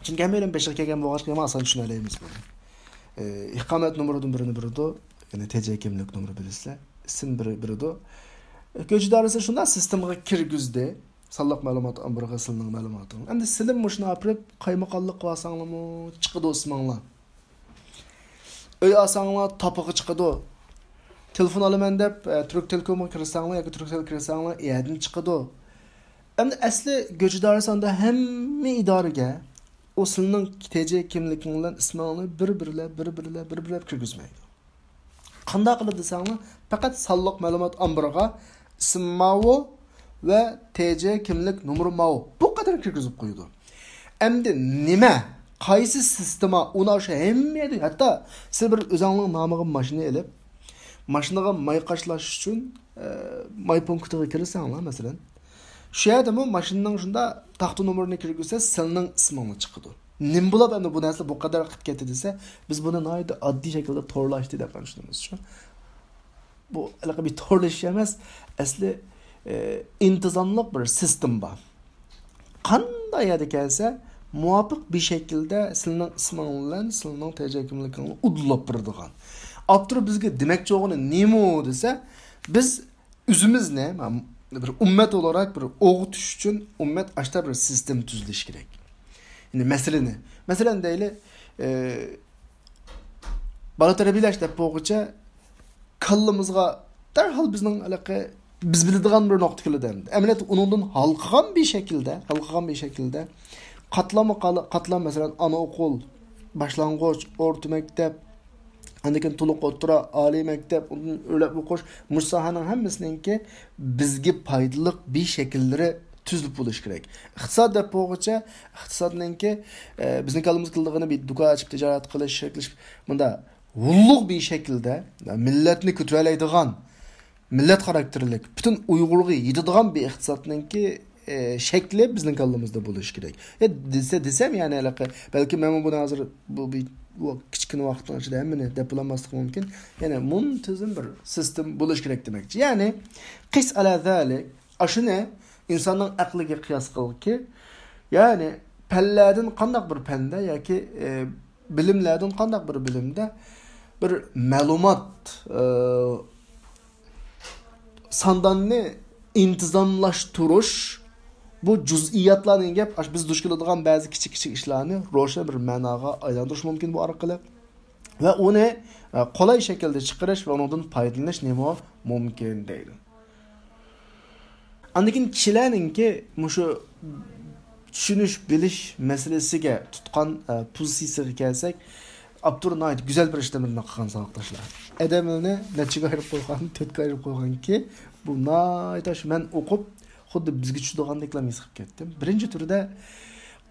چۈنكى ھەممەيلەن بېشىغا كەلگەن بولغاچقا، يەنە ئاسان چۈشىنەلەيمىز بۇنى. ئە، ئىقامەت نومۇرىدىن بىرىنى بېرىدۇ. يەنى تى جى كىملىك نومۇرى بىلىسىلەر. ئىسىم بىر-، بېرىدۇ. گۆچ ئىدارىسى شۇنداق سىستېمىغا كىرگۈزدى. سانلىق مەلۇمات ئامبىرىغا سىلىنىڭ مەلۇماتىڭ. ئەمدى سىلىم مۇشۇنى ئاپىرىپ قايماقانلىققا بارساڭلارمۇ چىقىدۇ ئىسمىڭلار. ئۆي ئالساڭلار تاپىغا چىقىدۇ. تېلېفون ئالىمەن دەپ، ئە، تۈرك تېلېكومغا كىرسەڭلار ياكى تۈركسەل كىرسەڭلار ئەدىن چىقىدۇ. ئەمدى ئەسلى گۆچ ئىدارىسى ئاندا ھەممە ئىدارىگە ئۇ سىلىنىڭ تى جى كىملىكىڭ بىلەن ئىسمىڭلارنى بىر-بىرلەپ، بىر-بىرلەپ، بىر-بىرلەپ كىرگۈزمەيدۇ. قانداق قىلىدۇ دېسەڭلار، پەقەت سانلىق مەلۇمات ئامبىرىغا ئىسىم ماۋۇ ۋە تې جې كىملىك نومۇرى ماۋۇ. بۇ قەدەر كىرگۈزۈپ قويىدۇ. ئەمدى نېمە؟ قايسى سىستېما؟ ئۇنى شۇ ھەممە يەردە، ھەتتا سىز بىر ئۆزۈڭنىڭ نامىغا ماشىنا ئېلىپ، ماشىنىغا ماي قاچىلاش ئۈچۈن، ئە، ماي پونكىتىغا كىرسەڭلار، مەسىلەن، شۇ يەردىمۇ ماشىنىنىڭ شۇنداق تاختا نومۇرىنى كىرگۈزسە، سىلنىڭ ئىسمىڭلار چىقىدۇ. نېمە بولۇپ ئەمدى بۇ نەرسىلەر بۇ قەدەر قىلىپ كەتتى دېسە، بىز بۇنى ناھايىتى ئاددىي شەكىلدە تورلاشتى دەپ چۈشىنىمىز، شۇ. بۇ ھېلىقى بىر تورلىشىش ئەمەس، ئەسلى، ئى، ئىنتىزاملىق بىر سىستېما بار. قانداق يەردە كەلسە، مۇۋاپىق بىر شەكىلدە سىلنىڭ ئىسمىڭ بىلەن سىلنىڭ تې جې كىملىكىڭنى ئۇدۇللاپ بېرىدىغان. ئاپتور بىزگە دېمەكچى بولغىنى نېمە دېسە، بىز ئۆزىمىزنى بىر ئۈممەت ئولاراق بىر ئويغىتىش ئۈچۈن ئۈممەت ئاشتا بىر سىستېما تۈزۈلۈشى كېرەك. يەنى مەسىلىنى، مەسىلەن دەيلى، ئى، بالا تەربىيەلەش دەپ بولغۇچە كاللىمىزغا دەرھال بىزنىڭ ھېلىقى بىز بىلىدىغان بىر نۇقتا كېلىدۇ ئەمدى. ئەمەلىيەتتە ئۇنىڭدىن ھالقىغان بىر شەكىلدە، ھالقىغان بىر شەكىلدە قاتلاممۇ قال-، قاتلام، مەسىلەن، ئانا ئوقۇل، باشلانغۇچ، ئورتا مەكتەپ، ئاندىن كېيىن تولۇق ئوتتۇرا، ئالىي مەكتەپ، ئۇندىن ئۆرلەپ ئوقۇش، مۇشۇ ساھەنىڭ ھەممىسىنىڭكى بىزگە پايدىلىق بىر شەكىللىرى تۈزۈلۈپ بولۇشى كېرەك. ئىقتىساد دەپ بولغۇچە، ئىقتىسادنىڭكى، ئە، بىزنىڭ كاللىمىز قىلىدىغىنى بىر دۇكان ئېچىپ تىجارەت قىلىش، شەكىل، مۇنداق ھوللۇق بىر شەكىلدە مىللەتنى كۆتۈرەلەيدىغان، مىللەت خاراكتېرلىك، پۈتۈن ئۇيغۇرغا يېتىدىغان بىر ئىقتىسادنىڭكى، ئى، شەكلى بىزنىڭ كاللىمىزدا بولۇشى كېرەك. يا دېسە، دېسەم، يەنى ھېلىقى، بەلكى مەنمۇ بۇنى ھازىر بۇ بىر، بۇ كىچىككىنە ۋاقىتنىڭ ئىچىدە ھەممىنى دەپ بولالماسلىقى مۇمكىن. يەنى مۇنتىزىم بىر سىستېما بولۇشى كېرەك دېمەكچى. يەنى، قىس ئەلا زالىك، ئاشۇنى ئىنساننىڭ ئەقلىگە قىياس قىلغىكى، يەنى پەنلەردىن قانداق بىر پەندە ياكى، ئى، بىلىملەردىن قانداق بىر بىلىمدە بىر مەلۇمات، ئى، سانداننى ئىنتىزاملاشتۇرۇش، بۇ جۇزئىياتلارنى گەپ، ئاش-، بىز دۇچ كېلىدىغان بەزى كىچىك-كىچىك ئىشلارنى روشەن بىر مەناغا ئايلاندۇرۇش مۇمكىن بۇ ئارقىلىق. ۋە ئۇنى، ئە، قولاي شەكىلدە چىقىرىش ۋە ئۇنىڭدىن پايدىلىنىش نېمە مۇمكىن دەيدۇ. ئاندىن كېيىن كىشىلەرنىڭكى مۇشۇ چۈشىنىش، بىلىش مەسىلىسىگە تۇتقان، ئە، پوزىتسىيىسىگە كەلسەك، ئاپتور ناھايىتى گۈزەل بىر ئىش تەمرىنى قىلغان ساۋاقداشلار. ئادەملەرنى نەچچىگە ئايرىپ قويغان، تۆتكە ئايرىپ قويغانكى، بۇ ناھايىتى، مەن ئوقۇپ، خۇددى بىزگە چۈشىدىغاندەكلا ھېس قىلىپ كەتتىم. بىرىنچى تۈردە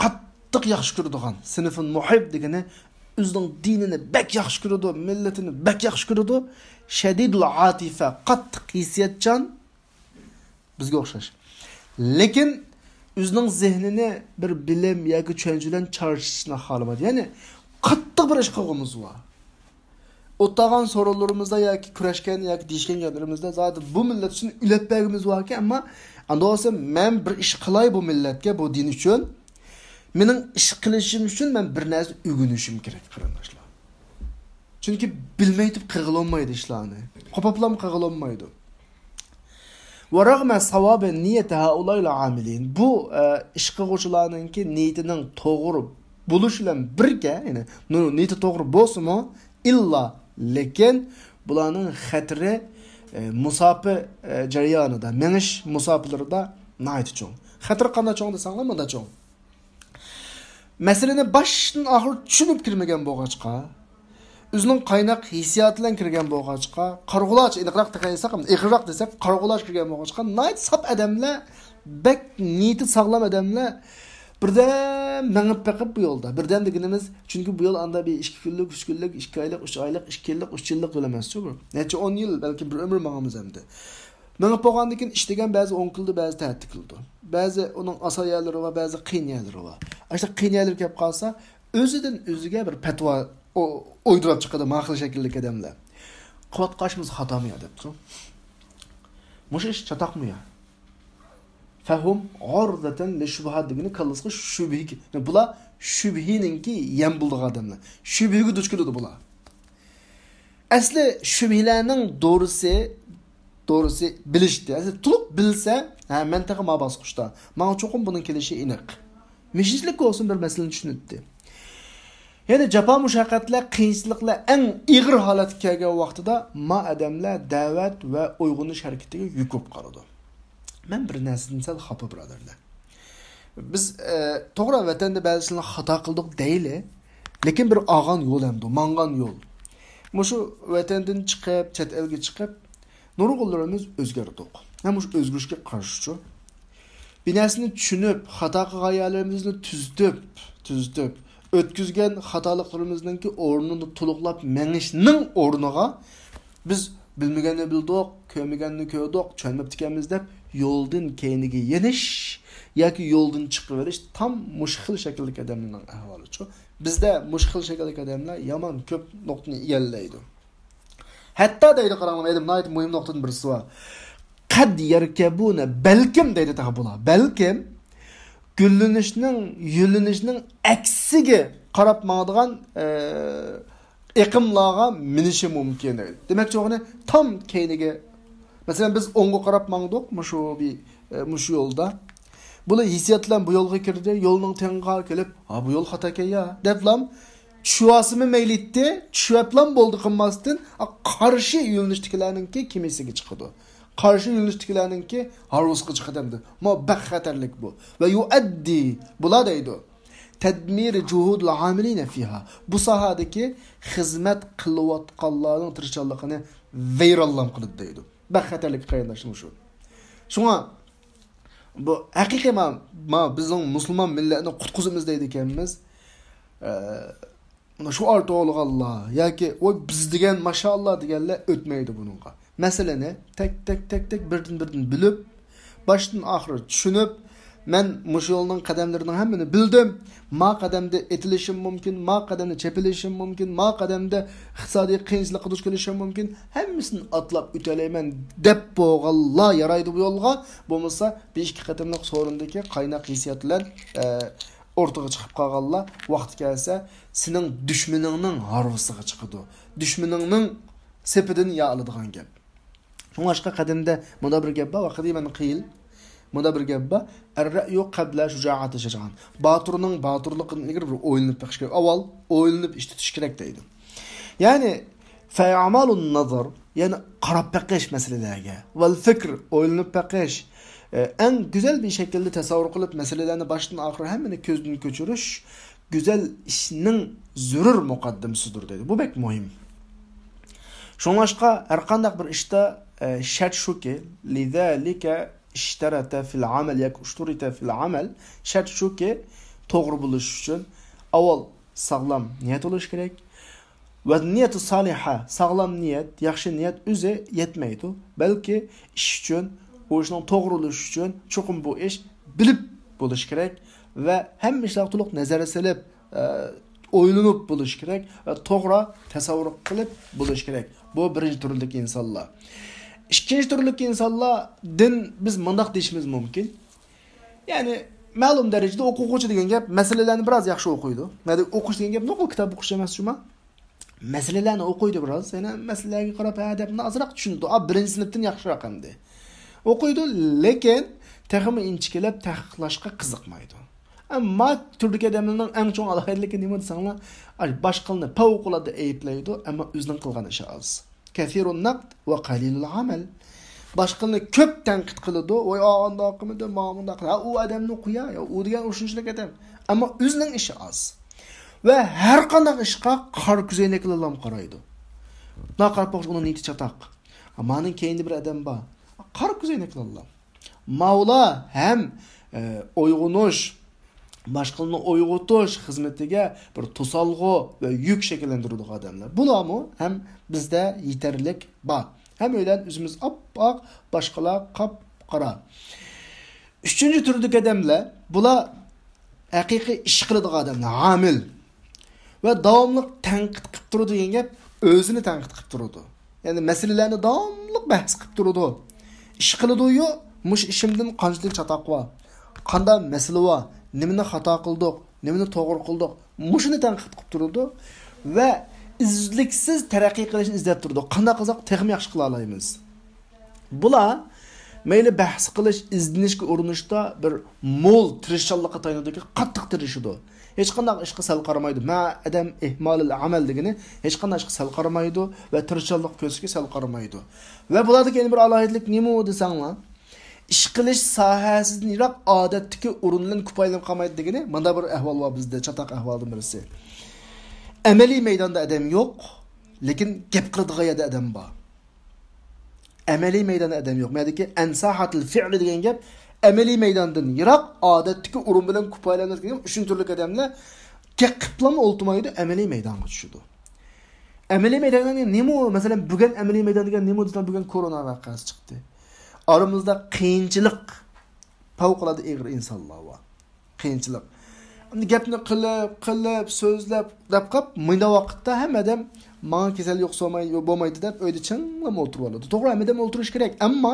قاتتىق ياخشى كۆرىدىغان، سىنىفىن مۇھىب دېگىنى ئۆزىنىڭ دىنىنى بەك ياخشى كۆرىدۇ، مىللىتىنى بەك ياخشى كۆرىدۇ. شەدىدۇل ئاتىفە، قاتتىق ھېسسىياتچان، بىزگە ئوخشاش. لېكىن ئۆزىنىڭ زېھنىنى بىر بىلىم ياكى چۈشەنچە بىلەن چارچىتىشنى خالىمايدۇ. يەنى قاتتىق بىر ئىشقا غۇمۇزى بار. ئوتتاغان سورۇنلىرىمىزدا ياكى كۈرەشكەن ياكى دېيىشكەن گەپلىرىمىزدە زادى بۇ مىللەت ئۈچۈن ئۆلۈپ بەرگۈمىز باركەن، ئەمما ئەمدى بولسا مەن بىر ئىش قىلاي بۇ مىللەتكە، بۇ دىن ئۈچۈن. مېنىڭ ئىش قىلىشىم ئۈچۈن مەن بىر نەرسە ئۆگىنىشىم كېرەك، قېرىنداشلار. چۈنكى بىلمەي تۇرۇپ قىلغىلى بولمايدۇ ئىشلارنى. قوپۇپلام قىلغىلى بولمايدۇ. ۋە رەغمە ساۋابى نىيەتى ھەئۇلايىل ئامىلىن. بۇ، ئە، ئىش قىلغۇچىلارنىڭكى نىيىتىنىڭ توغرا بولۇشى بىلەن بىرگە، يەنى نۇ-، نىيىتى توغرا بولسىمۇ، ئىللا، لېكىن بۇلارنىڭ خەتىرى، ئە، مۇساپە، ئە، جەريانىدا، مېڭىش مۇساپىلىرىدا ناھايىتى چوڭ. خەتىرى قانداق چوڭ دېسەڭلار، مۇنداق چوڭ. مەسىلىنى باشتىن ئاخىر چۈشىنىپ كىرمىگەن بولغاچقا، ئۆزىنىڭ قايناق ھېسسىياتى بىلەن كىرگەن بولغاچقا، قارىغۇلاچ، ئېنىقراق دېسەك، ئېغىرراق دېسەك، قارىغۇلاچ كىرگەن بولغاچقا، ناھايىتى ساپ ئادەملەر، بەك نىيىتى ساغلام ئادەملەر بىردەم مېڭىپ بېقىپ بۇ يولدا. بىردەم دېگىنىمىز، چۈنكى بۇ يول ئاندا بىر ئىككى كۈنلۈك، ئۈچ كۈنلۈك، ئىككى ئايلىق، ئۈچ ئايلىق، ئىككى يىللىق، ئۈچ يىللىق يول ئەمەسچۇ بۇ. نەچچە ئون يىل، بەلكى بىر ئۆمۈر ماڭىمىز ئەمدى. مېڭىپ بولغاندىن كېيىن ئىش دېگەن بەزى ئوڭ كېلىدۇ، بەزى تەتۈر كېلىدۇ. بەزى ئۇنىڭ ئاسان يەرلىرى بار، بەزى قىيىن يەرلىرى بار. ئاشۇنداق قىيىن يەرلىرى كەپ قالسا، ئۆزىدىن ئۆزىگە بىر پەتىۋا ئو-، ئويدۇراپ چىقىدۇ، ما خىل شەكىللىك ئادەملەر. قىلىۋاتقان ئىشىمىز خاتامۇ يا دەپتۇ. مۇشۇ ئىش چاتاقمۇ يا؟ فەھۇم ئۇرزەتەن لىششۇبھات دېگىنى كاللىسىغا شۈبھە، بۇلار شۈبھىنىڭكى يەم بولىدىغان ئادەملەر. شۈبھىگە دۇچ كېلىدۇ بۇلار. ئەسلى شۈبھىلەرنىڭ دورىسى، دورىسى بىلىشتى. ئەسلى تولۇق بىلسە، ھە، مەن تېخى ما باسقۇچتا. ماڭا چوقۇم بۇنىڭ كېلىشى ئېنىق. مىشىشلىك بولسۇن بىر مەسىلىنى چۈشىنىدۇ. يەنى جاپا مۇشەققەتلەر، قىيىنچىلىقلار ئەڭ ئېغىر ھالەتكە كەلگەن ۋاقتىدا ما ئادەملەر دەۋەت ۋە ئويغىنىش ھەرىكىتىگە يۈك بولۇپ قالىدۇ. مەن بىر نەرسىدىن سەل خاپا، بۇرادەرلەر. بىز، ئە، توغرا، ۋەتەندە بەزى ئىشلارنى خاتا قىلدۇق دەيلى، لېكىن بىر ئالغان يول ئەمدى، ماڭغان يول. مۇشۇ ۋەتەندىن چىقىپ، چەت ئەلگە چىقىپ، نۇرغۇنلىرىمىز ئۆزگەردۇق. ھەم مۇشۇ ئۆزگىرىشكە قارشىچۇ. بىر نەرسىنى چۈشىنىپ، خاتا قىلغان يەرلىرىمىزنى تۈزىتىپ، تۈزىتىپ، ئۆتكۈزگەن خاتالىقلىرىمىزنىڭكى ئورنىنى تولۇقلاپ مېڭىشنىڭ ئورنىغا، بىز بىلمىگەننى بىلدۇق، كۆرمىگەننى كۆردۇق، چۈشەنمەپتىكەنمىز دەپ يولدىن كەينىگە يېنىش ياكى يولدىن چىقىۋېلىش تام مۇشۇ خىل شەكىلدىكى ئادەمنىڭ ئەھۋالىچۇ. بىزدە مۇشۇ خىل شەكىلدىكى ئادەملەر يامان كۆپ نۇقتىنى ئىگىلەيدۇ. ھەتتا دەيدۇ، قاراڭلار، مەيدىم ناھايىتى مۇھىم نۇقتىدىن بىرسى بار. قەد يەركەبۇنە، بەلكىم دەيدۇ تېخى بۇلار. بەلكىم گۈللىنىشنىڭ، يۆنىلىشنىڭ ئەكسىگە قاراپ ماڭىدىغان، ئە، ئېقىملارغا مېنىشى مۇمكىن دەيدۇ. دېمەكچى بولغىنى تام كەينىگە. مەسىلەن، بىز ئوڭغا قاراپ ماڭدۇق، مۇشۇ بىر، ئە، مۇشۇ يولدا. بۇلار ھېسسىيات بىلەن بۇ يولغا كىردى، يولنىڭ تېڭىغا كېلىپ، ھا، بۇ يول خاتا ئىكەن يا، دەپلام چۈشۈۋالسىمۇ مەيلى ئىدى، چۈشۈۋەپلام بولدى قىلماستىن، قارشى يۆنىلىشتىكىلەرنىڭكى كېمىسىگە چىقىدۇ. قارشى يۆنىلىشتىكىلەرنىڭكى ھارۋىسىغا چىقىدۇ ئەمدى. ما بەك خەتەرلىك بۇ. ۋە يۇئەددى، بۇلار دەيدۇ. تەدمىرى جۇھۇدىل ئامىلىنە فىھا. بۇ ساھەدىكى خىزمەت قىلىۋاتقانلارنىڭ تىرىشچانلىقىنى ۋەيرانلام قىلىدۇ دەيدۇ. بەك خەتەرلىك قېرىنداشلىرىم شۇ. شۇڭا بۇ ھەقىقىي ما، ما بىزنىڭ مۇسۇلمان مىللەتنى قۇتقۇزىمىز دەيدىكەنمىز. ئە، مانا شوئار توۋلىغانلار ياكى ۋاي بىز دېگەن ماشائاللا دېگەنلەر ئۆتمەيدۇ بۇنىڭغا. مەسىلىنى تەك، تەك، تەك، تەك، بىردىن، بىردىن بىلىپ، باشتىن ئاخىر چۈشىنىپ، مەن مۇشۇ يولنىڭ قەدەملىرىنىڭ ھەممىنى بىلدىم. ما قەدەمدە ئېتىلىشىم مۇمكىن، ما قەدەمدە چېپىلىشىم مۇمكىن، ما قەدەمدە ئىقتىسادىي قىيىنچىلىققا دۇچ كېلىشىم مۇمكىن، ھەممىسىنى ئاتلاپ ئۆتەلەيمەن دەپ بولغانلا يارايدۇ بۇ يولغا. بولمىسا بىر ئىككى قېتىملىق سورۇندىكى قايناق ھېسسىيات بىلەن، ئە، ئورتىغا چىقىپ قالغانلار ۋاقتى كەلسە سېنىڭ دۈشمىنىڭنىڭ ھارۋىسىغا چىقىدۇ. دۈشمىنىڭنىڭ سېپىدىن يا ئالىدىغان گەپ. شۇڭلاشقا قەدىمدە مۇندا بىر گەپ بار، ۋە قەدىمەن قىيىل. مۇندا بىر گەپ بار، ئەررەئيۇ قەبلە شۇجائەتى شەجەئەن. باتۇرنىڭ باتۇرلۇقىدىن ئىلگىرى بىر ئويلىنىپ بېقىش كېرەك. ئاۋۋال ئويلىنىپ ئىش تۇتۇش كېرەك دەيدۇ. يەنى، فەئمالۇن نەزەر، يەنى قاراپ بېقىش مەسىلىلەرگە. ۋەل فىكر، ئويلىنىپ بېقىش. ئە، ئەڭ گۈزەل بىر شەكىلدە تەسەۋۋۇر قىلىپ، مەسىلىلەرنى باشتىن ئاخىر ھەممىنى كۆزدىن كۆچۈرۈش گۈزەل ئىشنىڭ زۆرۈر مۇقەددىمىسىدۇر دەيدۇ. بۇ بەك مۇھىم. شۇڭلاشقا ھەرقانداق بىر ئىشتا، ئە، شەرت شۇكى، لىزالىكە ئىشتەرەتە فىل ئەمەل ياكى ئۇشتۇرىتە فىل ئەمەل، شەرت شۇكى، توغرا بولۇش ئۈچۈن ئاۋۋال ساغلام نىيەت بولۇش كېرەك. ۋە نىيەتۇ سالىھە، ساغلام نىيەت، ياخشى نىيەت ئۆزى يەتمەيدۇ. بەلكى ئىش ئۈچۈن، ئۇ ئىشنىڭ توغرا بولۇشى ئۈچۈن چوقۇم بۇ ئىش بىلىپ بولۇش كېرەك ۋە ھەممە ئىشلارغا تولۇق نەزەر سېلىپ، ئە، ئويلىنىپ بولۇش كېرەك ۋە توغرا تەسەۋۋۇر قىلىپ بولۇش كېرەك. بۇ بىرىنچى تۈردىكى ئىنسانلار. ئىككىنچى تۈردىكى ئىنسانلاردىن بىز مۇنداق دېيىشىمىز مۇمكىن. يەنى، مەلۇم دەرىجىدە ئوقۇغۇچى دېگەن گەپ مەسىلىلەرنى بىراز ياخشى ئوقۇيدۇ. نەدە ئوقۇش دېگەن گەپ نوقۇل كىتاب ئوقۇش ئەمەس جۇما. مەسىلىلەرنى ئوقۇيدۇ بىراز. يەنە مەسىلىلەرگە قاراپ، ھە دەپ ئازراق چۈشىنىدۇ. ئا، بىرىنچى سىنىپتىن ياخشىراق ئەمدى. ئوقۇيدۇ، لېكىن تېخىمۇ ئىنچىكىلەپ تەھقىقلاشقا قىزىقمايدۇ. ئەمما تۈردىكى ئادەملەرنىڭ ئەڭ چوڭ ئالاھىدىلىكى نېمە دېسەڭلار، ئاي، باشقىلارنى پەۋقۇلئاددە ئەيىبلەيدۇ، ئەمما ئۆزىنىڭ قىلغان ئىشى ئاز. كەسىرۇن نەقد ۋە قەلىلۇل ئەمەل. باشقىلارنى كۆپ تەنقىد قىلىدۇ، ۋاي، ئا، ئانداق قىلمىدى، ما، مۇنداق قىلدى. ھە، ئۇ ئادەمنى قويا، يا، ئۇ دېگەن ئوخشىمىچىلىك ئادەم. ئەمما ئۆزىنىڭ ئىشى ئاز. ۋە ھەر قانداق ئىشقا قارا كۆزەينەك بىلەنلا قارايدۇ. مانا قاراپ باقسا ئۇنىڭ نىيىتى چاتاق. مانىڭ كەينىدە بىر ئادەم بار. قارا كۆزەينەك بىلەنلا. ماۋۇلار ھەم، ئە، ئويغىنىش، باشقىلارنى ئويغىتىش خىزمىتىگە بىر توسالغۇ ۋە يۈك شەكىللەندۈرىدىغان ئادەملەر. بۇلارمۇ ھەم بىزدە يېتەرلىك بار. ھەممەيلەن ئۆزىمىز ئاپئاق، باشقىلار قاپقارا. ئۈچىنچى تۈردىكى ئادەملەر، بۇلار ھەقىقىي ئىش قىلىدىغان ئادەملەر، ئامىل. ۋە داۋاملىق تەنقىد قىلىپ تۇرىدۇ دېگەن گەپ، ئۆزىنى تەنقىد قىلىپ تۇرىدۇ. يەنى مەسىلىلەرنى داۋاملىق بەھس قىلىپ تۇرىدۇ. ئىش قىلىدۇ-يۇ، مۇشۇ ئىشىمدىن قانچىلىك چاتاق بار، قانداق مەسىلە بار، نېمىنى خاتا قىلدۇق، نېمىنى توغرا قىلدۇق، مۇشۇنى تەنقىد قىلىپ تۇرىدۇ ۋە ئۈزلۈكسىز تەرەققىي قىلىشنى ئىزدەپ تۇرىدۇ. قانداق قىلساق تېخىمۇ ياخشى قىلالايمىز؟ بۇلار مەيلى بەھس قىلىش، ئىزدىنىشكە ئۇرۇنۇشتا بىر مول تىرىشچانلىققا تايىنىدۇكى، قاتتىق تىرىشىدۇ. ھېچقانداق ئىشقا سەل قارىمايدۇ. مە ئادەم ئىھمالىل ئەمەل دېگىنى ھېچقانداق ئىشقا سەل قارىمايدۇ ۋە تىرىشچانلىق كۆرسىتىشكە سەل قارىمايدۇ. ۋە بۇلاردىكى يەنە بىر ئالاھىدىلىك نېمە دېسەڭلار، ئىش قىلىش ساھەسىدىن يىراق ئادەتتىكى ئورۇن بىلەن كۇپايىلىنىپ قالمايدۇ دېگىنى مۇنداق بىر ئەھۋال بار بىزدە، چاتاق ئەھۋالدىن بىرسى. ئەمەلىي مەيداندا ئادەم يوق، لېكىن گەپ قىلىدىغان يەردە ئادەم بار. ئەمەلىي مەيداندا ئادەم يوق. مەدىكى ئەنساھاتىل فىئلى دېگەن گەپ ئەمەلىي مەيداندىن يىراق، ئادەتتىكى ئورۇن بىلەن كۇپايىلەنگەن ئۈچىنچى تۈرلۈك ئادەملەر گەپ قىپلامۇ ئولتۇرمايدۇ، ئەمەلىي مەيدانغا چۈشىدۇ. ئەمەلىي مەيدان دېگەن نېمە ئۇ؟ مەسىلەن، بۈگۈن ئەمەلىي مەيدان دېگەن نېمە دېسەڭ، بۈگۈن كورونا ۋەقەسى چىقتى. ئارىمىزدا قىيىنچىلىق، پەۋقۇلئاددە ئېغىر ئىنسانلار بار. قىيىنچىلىق. ئەمدى گەپنى قىلىپ، قىلىپ، سۆزلەپ، دەپ قاپ، مۇنداق ۋاقىتتا ھەممە ئادەم ماڭا كېسەل يوق سوماي-، بولمايدۇ دەپ ئۆيدە چىڭلىما ئولتۇرۇپ ئالىدۇ. توغرا، ھەممە ئادەم ئولتۇرۇشى كېرەك. ئەمما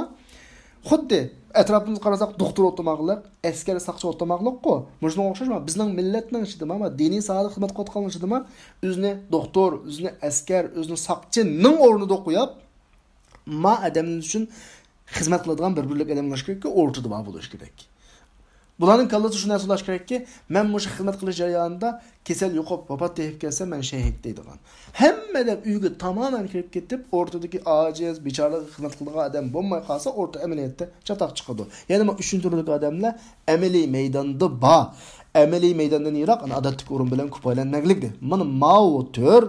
خۇددى ئەتراپىمىزغا قارىساق، دوختۇر ئولتۇرماقلىق، ئەسكەر، ساقچى ئولتۇرماقلىققۇ. مۇشۇنىڭغا ئوخشاش بىزنىڭ مىللەتنىڭ ئىچىدىمۇ، دىنىي ساھەدە خىزمەت قىلىۋاتقانلار ئىچىدىمۇ ئۆزىنى دوختۇر، ئۆزىنى ئەسكەر، ئۆزىنى ساقچىنىڭ ئورنىدا قويۇپ، ما ئادەملەر ئۈچۈن خىزمەت قىلىدىغان بىر بىرلىك ئادەم بولۇش كېرەككى، ئورتىدا بار بولۇش كېرەك. بۇلارنىڭ كاللىسى شۇ نەرسە بولۇش كېرەككى، مەن مۇشۇ خىزمەت قىلىش جەريانىدا كېسەل يۇقۇپ، ۋاپات تېپىپ كەلسەم، مەن شېھىت دەيدىغان. ھەممە ئادەم ئۆيىگە تامامەن كىرىپ كېتىپ، ئورتىدىكى ئاجىز، بىچارىلىققا خىزمەت قىلىدىغان ئادەم بولماي قالسا، ئورتا ئەمەلىيەتتە چاتاق چىقىدۇ. يەنى مانا ئۈچىنچى تۈردىكى ئادەملەر ئەمەلىي مەيداندا بار. ئەمەلىي مەيداندىن يىراق، ئادەتتىكى ئورۇن بىلەن كۇپايىلەنمەكلىك دەيدۇ. مانا ماۋۇ تۈر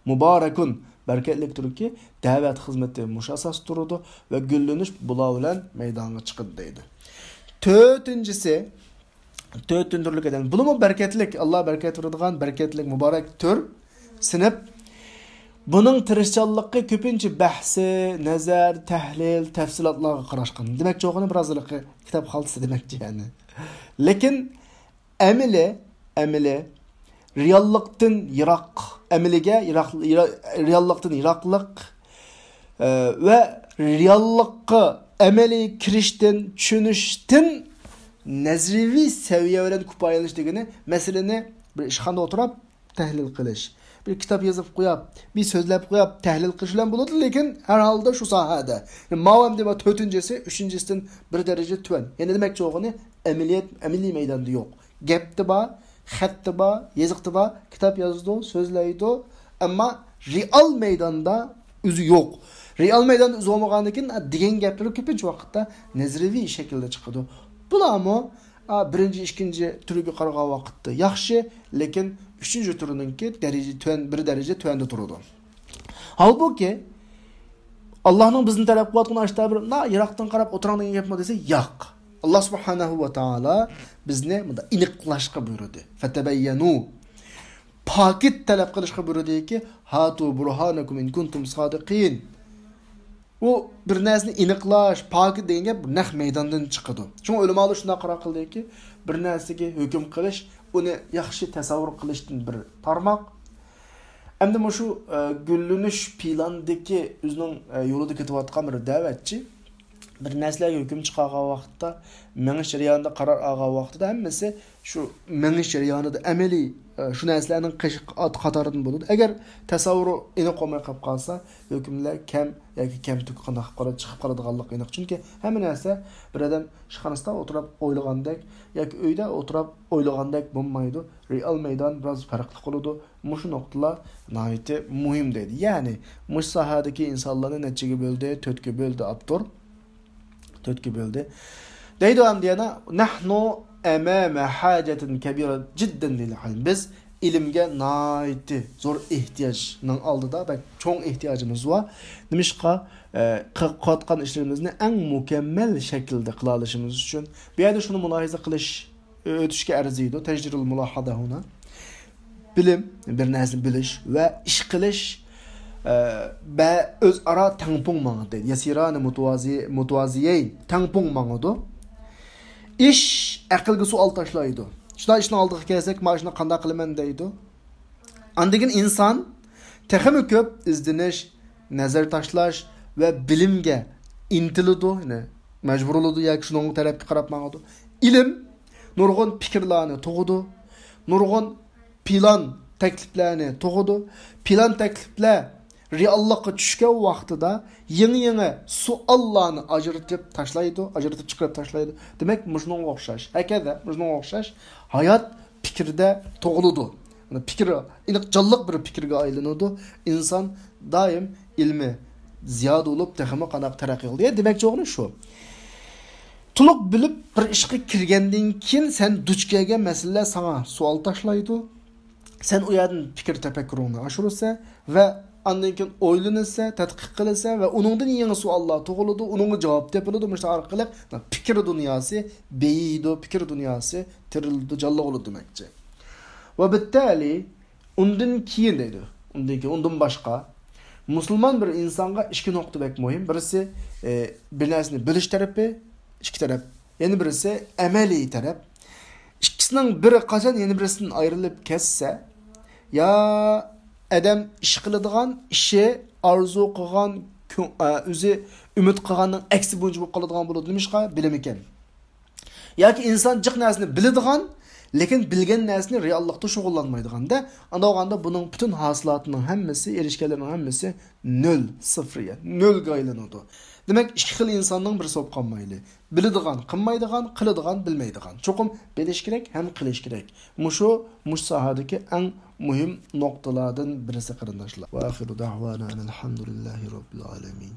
مۇبارەكۇن، بەرىكەتلىك تۈركى دەۋەت خىزمىتى مۇشۇ ئاساستا تۇرىدۇ ۋە گۈللىنىش بۇلار بىلەن مەيدانغا چىقىدۇ دەيدۇ. تۆتىنچىسى، تۆتىنچى تۈرلۈك ئادەم. بۇلىمۇ بەرىكەتلىك، ئاللا بەرىكەت بېرىدىغان بەرىكەتلىك مۇبارەك تۈر، سىنىپ. بۇنىڭ تىرىشچانلىقى كۆپىنچە بەھسى، نەزەر، تەھلىل، تەپسىلاتلارغا قاراشقان. دېمەكچى بولغىنى بىراز ھېلىقى كىتاب خالتىسى دېمەكچى يەنى. لېكىن ئەمىلى، ئەمىلى رېئاللىقتىن يىراق، ئەمىلىگە يىراق، يىرا-، رېئاللىقتىن يىراقلىق، ئە، ۋە رېئاللىققا ئەمەلىي كىرىشتىن، چۈشىنىشتىن نەزەرىيەۋى سەۋىيە بىلەن كۇپايىلىنىش دېگىنى مەسىلىنى بىر ئىشخانىدا ئولتۇرۇپ تەھلىل قىلىش، بىر كىتاب يېزىپ قويۇپ، بىر سۆزلەپ قويۇپ تەھلىل قىلىش بىلەن بولىدۇ، لېكىن ھەر ھالدا شۇ ساھەدە. ماۋۇ ئەمدى تۆتىنچىسى، ئۈچىنچىسىدىن بىر دەرىجە تۆۋەن. يەنى دېمەكچى بولغىنى ئەمەلىيەت، ئەمەلىي مەيداندا يوق. گەپتە بار، خەتتە بار، يېزىقتا بار، كىتاب يازىدۇ، سۆزلەيدۇ، ئەمما رېئال مەيداندا ئۆزى يوق. رېئال مەيداندا ئۆزى بولمىغاندىن كېيىن دېگەن گەپلىرى كۆپىنچە ۋاقىتتا نەزەرىيەۋى شەكىلدە چىقىدۇ. بۇلارمۇ، ئا، بىرىنچى، ئىككىنچى تۈرگە قارىغان ۋاقىتتا ياخشى، لېكىن ئۈچىنچى تۈرنىڭكى دەرىجە تۆۋەن، بىر دەرىجە تۆۋەندە تۇرىدۇ. ھالبۇكى، ئاللانىڭ بىزنى تەلەپ قىلىۋاتقىنى ئاشتا بىر، نا، يىراقتىن قاراپ ئولتۇراڭ دېگەن گەپمۇ دېسە، ياق. ئاللا سۇبھانەھۇ ۋە تائالا بىزنى مۇنداق ئېنىقلاشقا بۇيرۇدى. فەتەبەييەنۇ. پاكىت تەلەپ قىلىشقا بۇيرۇدىكى، ھاتۇ بۇرھانەكۇم ئىن كۇنتۇم سادىقىن. ئۇ بىر نەرسىنى ئېنىقلاش، پاكىت دېگەن گەپ نەق مەيداندىن چىقىدۇ. شۇڭا ئۆلىمالار شۇنداق قارار قىلدىكى، بىر نەرسىگە ھۆكۈم قىلىش، ئۇنى ياخشى تەسەۋۋۇر قىلىشتىن بىر تارماق. ئەمدى مۇشۇ، ئە، گۈللىنىش پىلاندىكى ئۆزىنىڭ، ئە، يولىدا كېتىۋاتقان بىر دەۋەتچى بىر نەرسىلەرگە ھۆكۈم چىقارغان ۋاقىتتا، مېڭىش جەريانىدا قارار ئالغان ۋاقتىدا ھەممىسى شۇ مېڭىش جەريانىدا ئەمەلىي، ئە، شۇ نەرسىلەرنىڭ قېش-، ئات-، قاتارىدىن بولىدۇ. ئەگەر تەسەۋۋۇرى ئېنىق بولماي قېلىپ قالسا، ھۆكۈملەر كەم ياكى كەمتۈك قانداق قىلىپ قالىدىغانلىقى ئېنىق. چۈنكى ھەممە نەرسە بىر ئادەم ئىشخانىسىدا ئولتۇرۇپ ئويلىغاندەك ياكى ئۆيدە ئولتۇرۇپ ئويلىغاندەك بولمايدۇ. رېئال مەيدان بىراز پەرقلىق بولىدۇ. مۇشۇ نۇقتىلار ناھايىتى مۇھىم دەيدۇ. يەنى مۇشۇ ساھەدىكى ئىنسانلارنى نەچچىگە بۆلدى؟ تۆتكە بۆلدى ئاپتور. تۆتكە بۆلدى. دەيدۇ ئەمدى يەنە، نەھنۇ ئەمامە ھاجەتىن كەبىرە جىددەن لىل ئىلم. بىز ئىلىمگە ناھايىتى زور ئېھتىياجنىڭ ئالدىدا، بەك چوڭ ئېھتىياجىمىز بار. نېمىشقا؟ ئە، قىلىۋاتقان ئىشلىرىمىزنى ئەڭ مۇكەممەل شەكىلدە قىلالىشىمىز ئۈچۈن. بۇ يەردە شۇنى مۇلاھىزە قىلىش ئۆتۈشكە ئەرزىيدۇ. تەجدىدۇل مۇلاھازە ھۇنا. بىلىم، بىر نەرسىنى بىلىش ۋە ئىش قىلىش، ئە، بە-، ئۆزئارا تەڭپۇڭ ماڭىدۇ. يەسىرانى مۇتۇۋازى-، مۇتۇۋازىيەين، تەڭپۇڭ ماڭىدۇ. ئىش ئەقىلگە سوئال تاشلايدۇ. شۇنداق ئىشنىڭ ئالدىغا كەلسەك، مانا شۇنى قانداق قىلىمەن دەيدۇ. ئاندىن كېيىن ئىنسان تېخىمۇ كۆپ ئىزدىنىش، نەزەر تاشلاش ۋە بىلىمگە ئىنتىلىدۇ، يەنى مەجبۇر بولىدۇ ياكى شۇنىڭ تەرەپكە قاراپ ماڭىدۇ. ئىلىم نۇرغۇن پىكىرلەرنى تۇغىدۇ، نۇرغۇن پىلان، تەكلىپلەرنى تۇغىدۇ. پىلان، تەكلىپلەر رېئاللىققا چۈشكەن ۋاقتىدا يېڭى-يېڭى سوئاللارنى ئاجرىتىپ تاشلايدۇ، ئاجرىتىپ چىقىرىپ تاشلايدۇ. دېمەك، مۇشۇنىڭغا ئوخشاش، ھەكەزا مۇشۇنىڭغا ئوخشاش ھايات پىكىردە تۇغۇلىدۇ. يەنى پىكىر، ئېنىق جانلىق بىر پىكىرگە ئايلىنىدۇ. ئىنسان دائىم ئىلمى زىيادە بولۇپ، تېخىمۇ قانداق تەرەققىي قىلىدۇ. يەنى دېمەكچى بولغىنى شۇ. تولۇق بىلىپ بىر ئىشقا كىرگەندىن كېيىن سەن دۇچ كەلگەن مەسىلىلەر ساڭا سوئال تاشلايدۇ. سەن ئۇ يەردىن پىكىر تەپەككۇرۇڭنى ئاشۇرىسەن ۋە ئاندىن كېيىن ئويلىنىلسە، تەتقىق قىلىنسا ۋە ئۇنىڭدىن يېڭى سوئاللار تۇغۇلىدۇ، ئۇنىڭغا جاۋاب تېپىلىدۇ. مۇشۇ ئارقىلىق پىكىر دۇنياسى بېيىيدۇ، پىكىر دۇنياسى تىرىلىدۇ، جانلىق بولىدۇ دېمەكچى. ۋە بىتتەلى ئۇندىن كېيىن دەيدۇ. ئۇندىن كېيىن، ئۇندىن باشقا مۇسۇلمان بىر ئىنسانغا ئىككى نۇقتا بەك مۇھىم. بىرسى، ئە، بىر نەرسىنى بىلىش تەرىپى، ئىككى تەرەپ. يەنە بىرسى ئەمەلىي تەرەپ. ئىككىسىنىڭ بىرى قاچان يەنە بىرسىدىن ئايرىلىپ كەتسە، يا ئادەم ئىش قىلىدىغان، ئىشى ئارزۇ قىلغان، كۆ-، ئە، ئۆزى ئۈمىد قىلغاننىڭ ئەكسى بويىچە بولۇپ قالىدىغان بولىدۇ. نېمىشقا؟ بىلىمىكەن. ياكى ئىنسان جىق نەرسىنى بىلىدىغان، لېكىن بىلگەن نەرسىنى رېئاللىقتا شۇغۇللانمايدىغاندا، ئانداق بولغاندا بۇنىڭ پۈتۈن ھاسىلاتىنىڭ ھەممىسى، ئېرىشكەنلىرىنىڭ ھەممىسى نۆل، سىفىرىيە، نۆلگە ئايلىنىدۇ. دېمەك، ئىككى خىل ئىنساننىڭ بىرسى بولۇپ قالمايلى. بىلىدىغان، قىلمايدىغان، قىلىدىغان، بىلمەيدىغان. چوقۇم بىلىش كېرەك ھەم قىلىش كېرەك. مۇشۇ، مۇشۇ ساھەدىكى ئەڭ مۇھىم نۇقتىلاردىن بىرسى، قېرىنداشلار. وآخر دعوانا أن الحمد لله رب العالمين.